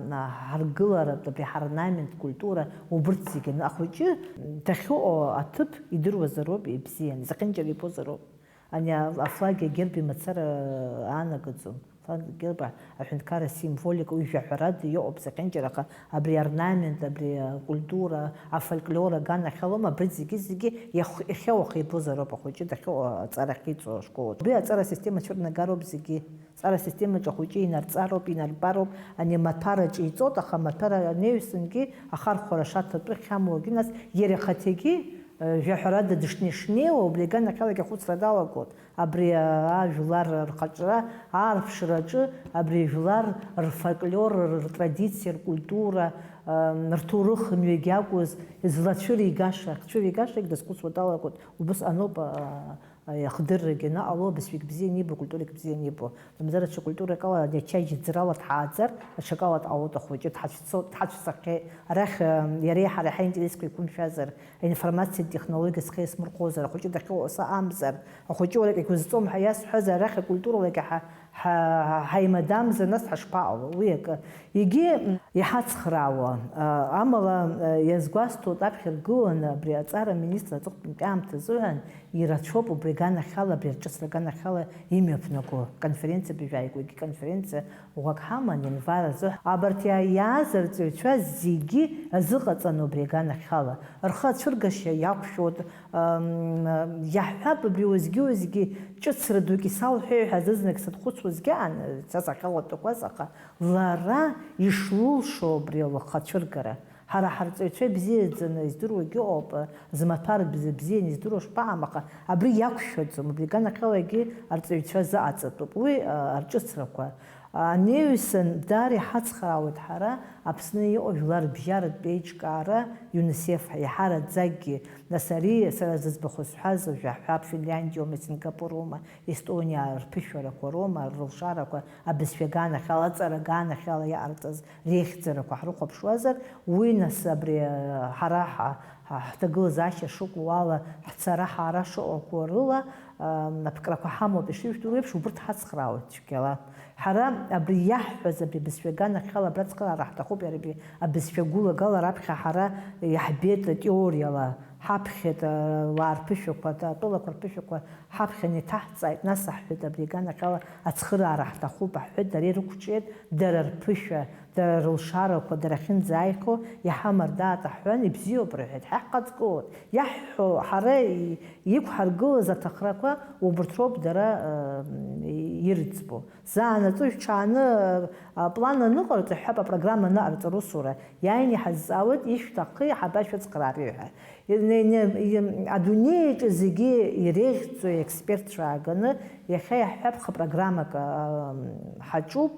ҳаргыларатә, абри ҳорнамент, культура, убырҭ зегьы, ахәыҷы дахьыҟоу аҭыԥ идыруазароуп ибзиан, зехьынџьара ибозароуп. Ани а-, афлаг агерби мацара аанагаӡом. Афлаг агерб аҳәынҭқарра символика уи жәаҳәарада иҟоуп зехьынџьара, аха абри аорнамент, абри акультура, афольклор аганахьалома, абри зегьы-зегьы иахь-, иахьауаха ибозароуп ахәыҷы дахьыҟоу аҵара ахьиҵо ашкол аҿы. Убри аҵара асистема цәырнагароуп зегьы. Аҵара асистемаҿы ахәыҷы инарҵароуп, инарбароуп, ани амаҭәараҿы иҵот, аха амаҭәара анаҩсангьы ахархәара шаҭатәу ахьамоугьы, нас иара ихаҭагьы, э, жәаҳәарада дышнеи-шнеиуа, убри аганахьалагьы ахәыцра далагоит. Абри, а, ажәлар рхаҿра, аарԥшраҿы абри ажәлар рфольклор, р-, ртрадициа, ркультура, ам, рҭоурых мҩагь акәыз, злацәыригаша, ахьцәыригаша дазхәыцуа далагоит. Убыс аноуп, а, а, ахдыррагьы анаҟало, абызшәагь бзианы ибо, акультурагь бзианы ибо. Мамзар аҽа культурак ала, ани ачаи џьыӡрала дҳааӡар, аҽакала дҟалоит ахәыҷы, дҳацәцо-, дҳацәцахьеит. Арахь, ам, иареи ҳареи ҳаинтересқәа еиқәымшәазар, аинформациатә технологиа схы иасмырхозар, ахәыҷы дахьыҟоу саамзар, ахәыҷы уара егьузҵом ҳәа иасҳәаз, арахь акультуралагьы ҳа-, ҳа-, ҳаимадамзар, нас ҳашԥаҟало? Уи акы. Егьи, м, иҳацхраауа, а, амала, а, иазгәасҭоит, аԥхьа ргыланы абри аҵара аминистр аҵыхәтәантәи аамҭа азыҳәан ирацәоуп убри аганахьала, абри арҿыцра аганахьала имҩаԥнаго конференциа быжәааигәагьы конференциа ӷәӷәак ҳаман, ианвар азы. Абарҭ иа-, иааз арҵаҩцәа зегьы азыҟаҵан убри аганахьала. Рхы ацәыргашьа иақәшәоит, ам, иаҳҳәап, абри уеизгьы-уеизгьы ҿыцра дук исалҳәеи ҳәа зызнак сазхәыцуазгьы аан, са сахьалатәақәаз, аха лара ишлылшо убри лхы ацәыргара. Ҳара ҳарҵаҩцәа ибзиаӡаны издыруагьы ыҟоуп, змаҭәар бз-, бзианы издыруа шԥаҟам, аха абри иақәшәаӡом, абри аганахьалагьы арҵаҩцәа зыҟаҵатәуп. Уи, а, арҿыцрақәа. Анаҩсан, даара иҳацхраауеит ҳара, Аԥсны иҟоу жәлар рыбжьаратә еиҿкаара, ЮНИСЕФ, иаҳараӡакгьы, нас ари сара зыӡбахә зҳәаз, уажәы ҳҳәап, Финляндиоума, Сингапуроума, Естониа рԥышәарақәа роума, рылшарақәа, абызшәа аганахьала, аҵара аганахьала иҟарҵаз реихьӡарақәа ҳрыхәаԥшуазар, уи нас абри, ҳара ҳа-, ҳа-, ҳҭагылазаашьа шыҟоу ала, ҳцара-ҳаара шыҟақәоу рыла, ам, аԥкрақәа ҳамоуп, ишыжәдыруа еиԥш, убырҭ ҳацхраауеит цәгьала. Ҳара абри иаҳҳәаз, абри абызшәа аганахьала абра ацхыраара ҳҭахуп, иара абри абызшәа гәылагала раԥхьа ҳара иаҳбеит атеориала, Ҳаԥхьеит, ауаа рԥышәақәа, атәылақәа рԥышәақәа ҳаԥхьан иҭаҳҵааит, нас аҳәеит, абри иганахьала ацхыраара ҳҭахуп аҳәеит, дара ирықәҿиеит, дара рԥышәа, дара рылшарақәа, дара ахьынӡааихьоу иҳамардаат аҳәан, ибзиоуп рҳәеит, ҳаиҳа ҳхаҵгылоит, иаҳҳәо, ҳара и-, иқәҳаргылаз аҭахрақәа убырҭ роуп дара, э, ирӡбо. Заанаҵы шәҽааны, а, план аныҟарҵо, иҳәап, апрограмма аныҟарҵо русура, иааины иҳазҵаауеит, ишәҭаххеи, иаҳаб ашәацхраари ҳәа. Ин-, ин-, ин-, адунеи аҿы зегьы иреиӷьӡоу експертцәа ааганы, иахьа иаҳҳәап, хы программак, а, ҳаҿуп,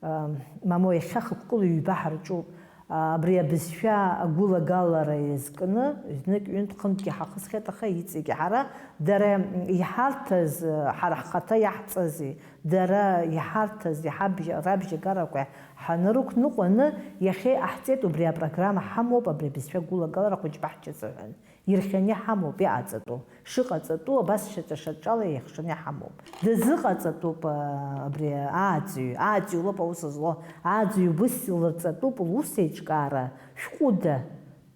а, мамоу, иахьа хықәкыла ҩба ҳарҿуп. Абри абызшәа агәылагалара иазкны, знык-ҩынтә-хынтәгьы ҳахысхьеит, аха иҵегьы ҳара, дара иҳарҭаз, ҳара ҳхаҭа иаҳҵази, дара иҳарҭаз, иҳабжьа-, рабжьагарақәа ҳанрықәныҟәаны, иахьа иҟаҳҵеит, убри апрограмма ҳамоуп, абри абызшәа агәылагалара ахәыҷбаҳча азыҳәан. Ирхианы иҳамоуп иҟаҵатәу. Шыҟаҵатәу абас шьаҿа-шьаҿала еихшаны иҳамоуп. Дазыҟаҵатәуп, а, абри ааӡаҩ, ааӡаҩ лоуп аус злоу, ааӡаҩ убыс илырҵатәуп лусеиҿкаара шәҟәыда,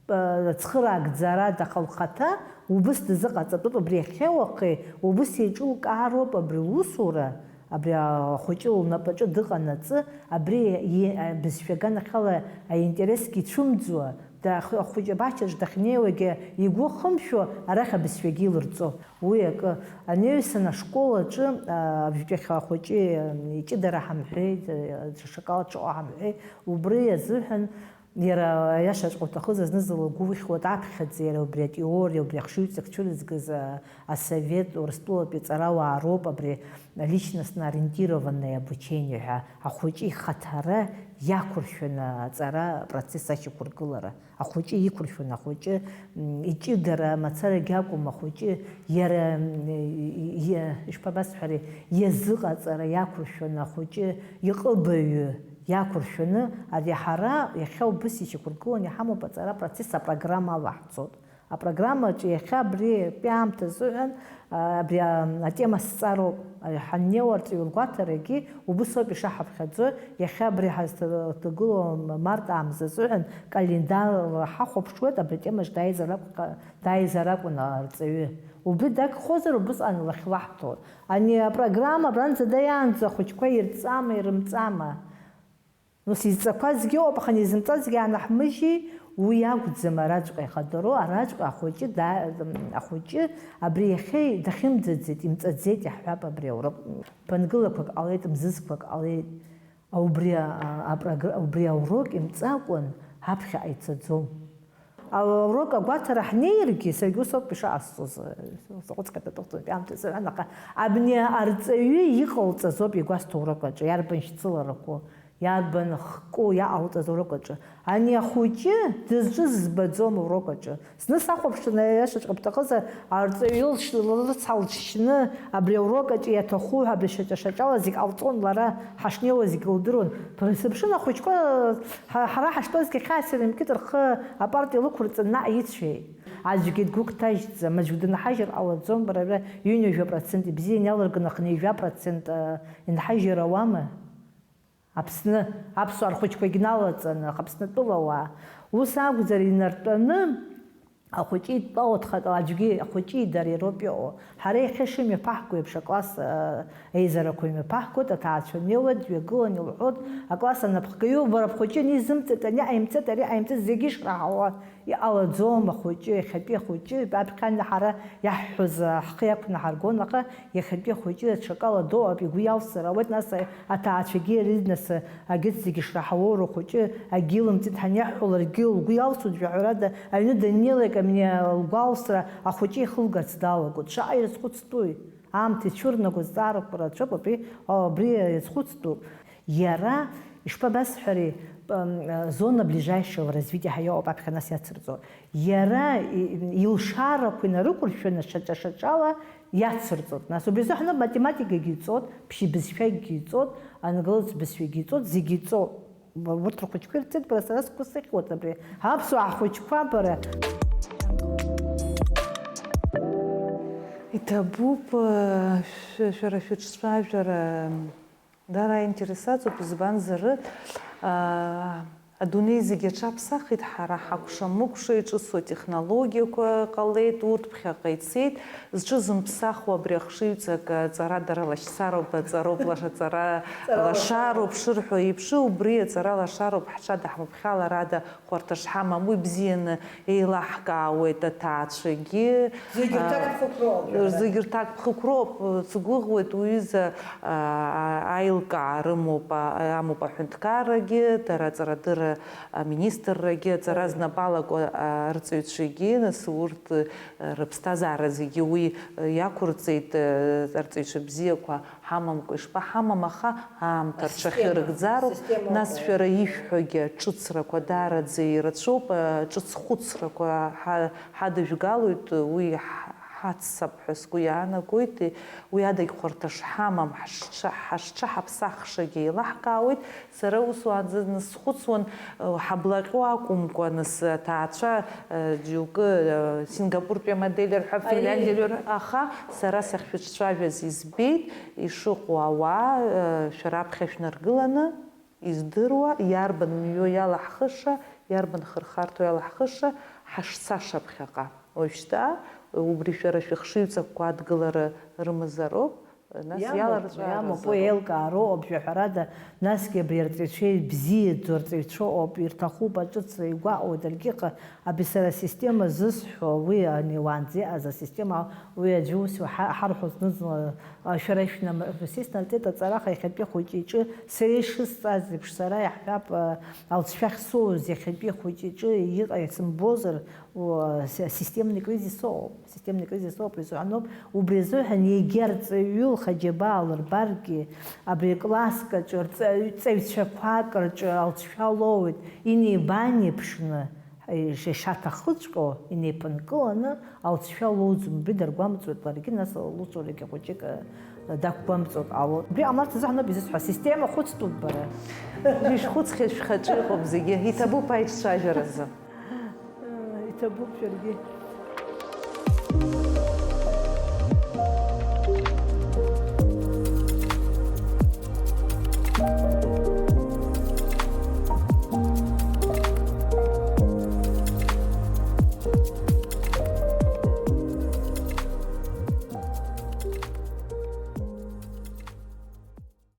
а, цхыраагӡарада, аха лхаҭа убыс дазыҟаҵатәуп, абри иахьа уахеи убыс еиҿылкаароуп абри лусура, абри ахәыҷы лнапаҿы дыҟанаҵы, абри и-, абызшәа аганахьала аинтересгьы ицәымӡуа, Дахы-, ахәыҷы абашьаҿ дахьнеиуагьы игәы хымшәо, арахь абызшәагьы илырҵо. Уи акы, анаҩсан ашкол аҿы, а, абжьтәахь ахәыҷы, а, иҷыдара ҳамҳәеит, а, ҽа-, шакала дшыҟоу ҳамҳәеит, убри азыҳәан иара аиашаҵәҟьа уҭахызар, зны-зынла лгәы ихьуеит аԥхьаӡа иара убри атеориа, убри ахшыҩҵак цәырызгаз, а, асовет Урыстәылатәи ҵарауаа роуп абри личностно ориентированное обучение ҳәа ахәыҷы ихаҭара иақәыршәаны аҵара апроцесс ашьақәыргылара. Ахәыҷы иқәыршәон, ахәыҷы, м, иҷыдара мацарагьы акәым, ахәыҷы иара, м, и-, и-, ишԥабасҳәари, иазыҟаҵара иақәыршәон, ахәыҷы иҟыбаҩы иақәыршәаны, ари ҳара иахьа убыс ишьақәыргыланы иҳамоуп аҵара апроцесс апрограмма ала ҳцот. Апрограммаҿы иахьа абри атәи аамҭа азыҳәан, а, абри, а, атема сҵароуп, а, ҳаннеиуа арҵаҩы лгәаҭарагьы убыс ауп ишаҳаԥхьаӡо, иахьа абри ҳазҭагылоу март амза азыҳәан календарла ҳахәаԥшуеит, абри атемаҿ дааизар акәха-, дааизар акәын арҵаҩы. Убри дагхозар, убысҟан лахьлаҳҭоит. Ани апрограмма абранӡа даиаанӡа ахәыҷқәа ирҵама, ирымҵама? Нас изҵақәазгьы ыҟоуп, аха изымҵазгьы аанаҳмыжьи, уи акәӡам араҵәҟьа ихадароу, араҵәҟьа ахәыҷы да-, ахәыҷы абри иахьа дахьымӡаӡеит, имҵаӡеит иаҳҳәап абри аурок. Ԥынгылақәак ҟалеит, мзызқәак ҟалеит, убри а-, апрогр-, убри аурок имҵакәан аԥхьаҟа ицаӡом. Аурок агәаҭара ҳнеиргьы, саргьы ус ауп ишыҟасҵоз, саҟәыҵ-каҭатәыхәҵәантәи аамҭазы, аха абни арҵаҩы иҟалҵаз ауп игәасҭо аурок аҿы, иарбан шьцыларақәоу, иарбан хку иаҟалҵаз аурок аҿы. Ани ахәыҷы дызҿыз збаӡом аурок аҿы. Зны сахәаԥшын, аиашаҵәҟьа бҭахызар, арҵаҩы лч-, лрыцҳа лчны абри аурок аҿы иаҭаху ҳәа абри шьаҿа-шьаҿала зегь ҟалҵон, лара ҳашнеиуа зегь лдыруан. Сыԥшын ахәыҷқәа, ҳа-, ҳара ҳаштәазгьы хьаас ирымкит, рхы апарта илықәырҵан наҟ ицәеит. Аӡәгьы дгәы кҭажьӡам, аӡәгьы дынҳажьыр ҟалаӡом, бара, бара, ҩынҩажәа процент ибзиан иалырганы хынҩажәа процент, а, инҳажьыр ауама? Аԥсны, аԥсуаа рхәыҷқәагь налаҵаны, аха Аԥснытәыла ауаа. Ус акәзар, инартәаны, ахәыҷы идтәалоу дхатәала, аӡәгьы ахәыҷи дареи роуп иҟоу. Ҳара иахьа шымҩаԥаҳго еиԥш акласс, а, еизарақәа имҩаԥаҳгоит, аҭаацәа неиуеит, дҩагылан илҳәоит, акласс анапхгаҩы, бара бхәыҷы ани зымҵеит, ани ҟаимҵеит, ари ҟаимҵеит, зегьы ишраҳауа. Иҟалаӡом ахәыҷы, иахьатәи ахәыҷы, аԥхьан ҳара иаҳҳәоз ҳхы иақәнаҳаргон, аха иахьатәи ахәыҷы аҽакала доуп, игәы иалсыр ауеит, нас аҭаацәагьы ирыднасы, агьырҭ зегьы шраҳауоу рхәыҷы агьилымҵит ҳаниаҳҳәо, ларгьы лгәы иалсуеит, жәаҳәарада, аҩны даннеилак, амни лгәалсра ахәыҷы ихылгарц далагоит. Шаҟа ирызхәыцтәуи? Аамҭа ицәырнаго зҵаарақәа рацәоуп, абри, абри иазхәыцтәуп. Иара, ишԥабасҳәари, п-, м, зона ближайшего развития ҳәа иҟоуп аԥхьа нас иацырҵо. Иара и-, илшарақәа инарықәыршәаны шаҿа-шаҿала иацырҵоит. Нас убри азы ҳны математикагьы иҵоит, ԥшьа бызшәагьы иҵоит, англыз бызшәагьы иҵоит, зегьы иҵоит. Урҭ рхәыҷқәа ирҵеит, бара сара сгәы сыхьуеит абри. Аԥсуаа ҳхәыҷқәа, бара. Иҭабуп, э, шә-, шәара шәыҿцәажәара. Дара аинтерес аҵоуп, избанзар, аа, Адунеи зегьы аҽаԥсахит, ҳара ҳакәша-мыкәша иҿыцу атехнологиақәа ҟалеит, урҭ ԥхьаҟа ицеит. Зҽызымԥсахуа абри ахшыҩҵак аҵара дара лашьцароуп, аҵароуп, лаша-, аҵара лашароуп шырҳәо еиԥш, убри аҵара лашароуп, ҳҽадаҳмыԥхьалар ада хәарҭа шҳамам, уи бзианы еилаҳкаауеит аҭаацәагьы. Зегь рҭак ԥхықәроуп. Зегь рҭак ԥхықәроуп, сгәыӷуеит, уҩыза, а, аилкаа рымоуп, а, амоуп аҳәынҭқаррагьы, дара аҵарадырра аминистррагьы, аҵара знапы алаку, а, арҵаҩцәагьы, нас урҭ, а, рыԥсҭазаара зегьы уи, а, иақәырҵеит, а, арҵаҩцәа бзиақәа ҳамамкәа ишԥаҳамам, аха аамҭа рҽахьырыгӡароуп. Асистема, асистема. Нас шәара ишәҳәогьы аҿыцрақәа даараӡа ирацәоуп, а, ҿыц хәыцрақәа ҳа-, ҳадыжәгалоит, уи ҳ-, ҳаццап ҳәа сгәы иаанагоит, уи адагь хәарҭа шҳамам, ҳашҽа-, ҳашҽаҳаԥсахшагьы еилаҳкаауеит. Сара ус уаанӡа схәыцуан, ҳаблаҟьо акәымкәа, нас аҭаацәа, џьоукы, Сингапуртәи амодель рҳәап, Финляндиатәи рҳәап, аха сара сахьшәыҿцәажәаз избеит, ишыҟоу ауаа, шәара аԥхьа шәнаргыланы, издыруа, иарбан мҩоу иалаҳхыша, иарбан хырхарҭоу иалаҳхыша, ҳашцаша ԥхьаҟа. Уажәшьҭа убри шәара шәыхшыҩҵакқәа адгылара рымазароуп, нас иаларҵәааразароуп. Иамоуп, уи еилкаароуп, жәаҳәарада, насгьы абри арҵаҩцәа ибзиаӡоу арҵаҩцәа ыҟоуп, ирҭахуп, аҿыцра игәаҟуеит, даргьы ыҟа-, абри сара асистема зысҳәо, уи ани уаанӡа иҟаз асистема, уи аӡәы ус иуҳа-, ҳарҳәо зны-зынла, а, шәара ишәнам-, шәсиснартит аҵараха иахьатәи ахәыҷы иҿы, сара ишысҵаз еиԥш, сара иаҳҳәап, а, алҵшәа ахьсоуз иахьатәи ахәыҷы иҿы иҟа-, исымбозар, О, си-, системный кризис оуп, системный кризис оуп, изыҳәаноуп, убри азыҳәан егьа рҵаҩы лхаџьабаа лырбаргьы, абри класск аҿы рҵаҩ-, ҵаҩцәақәак рҿы алҵшәа лоуеит, инеибанеиԥшны, ишаҭахыҵәҟьо инеиԥынкыланы алҵшәа лоуӡом, убри даргәамҵуеит ларгьы, нас лусурагьы хәыҷык, э, дақәгәамҵуеит ҟало. Убри ҟамларц азыҳәаноуп изысҳәа, асистема хәыцтәуп бара. Ишәхәыцхьеит шәхаҿы иҟоуп зегьы, иҭабуп аиҿцәажәаразы. Иҭабуп шәаргьы.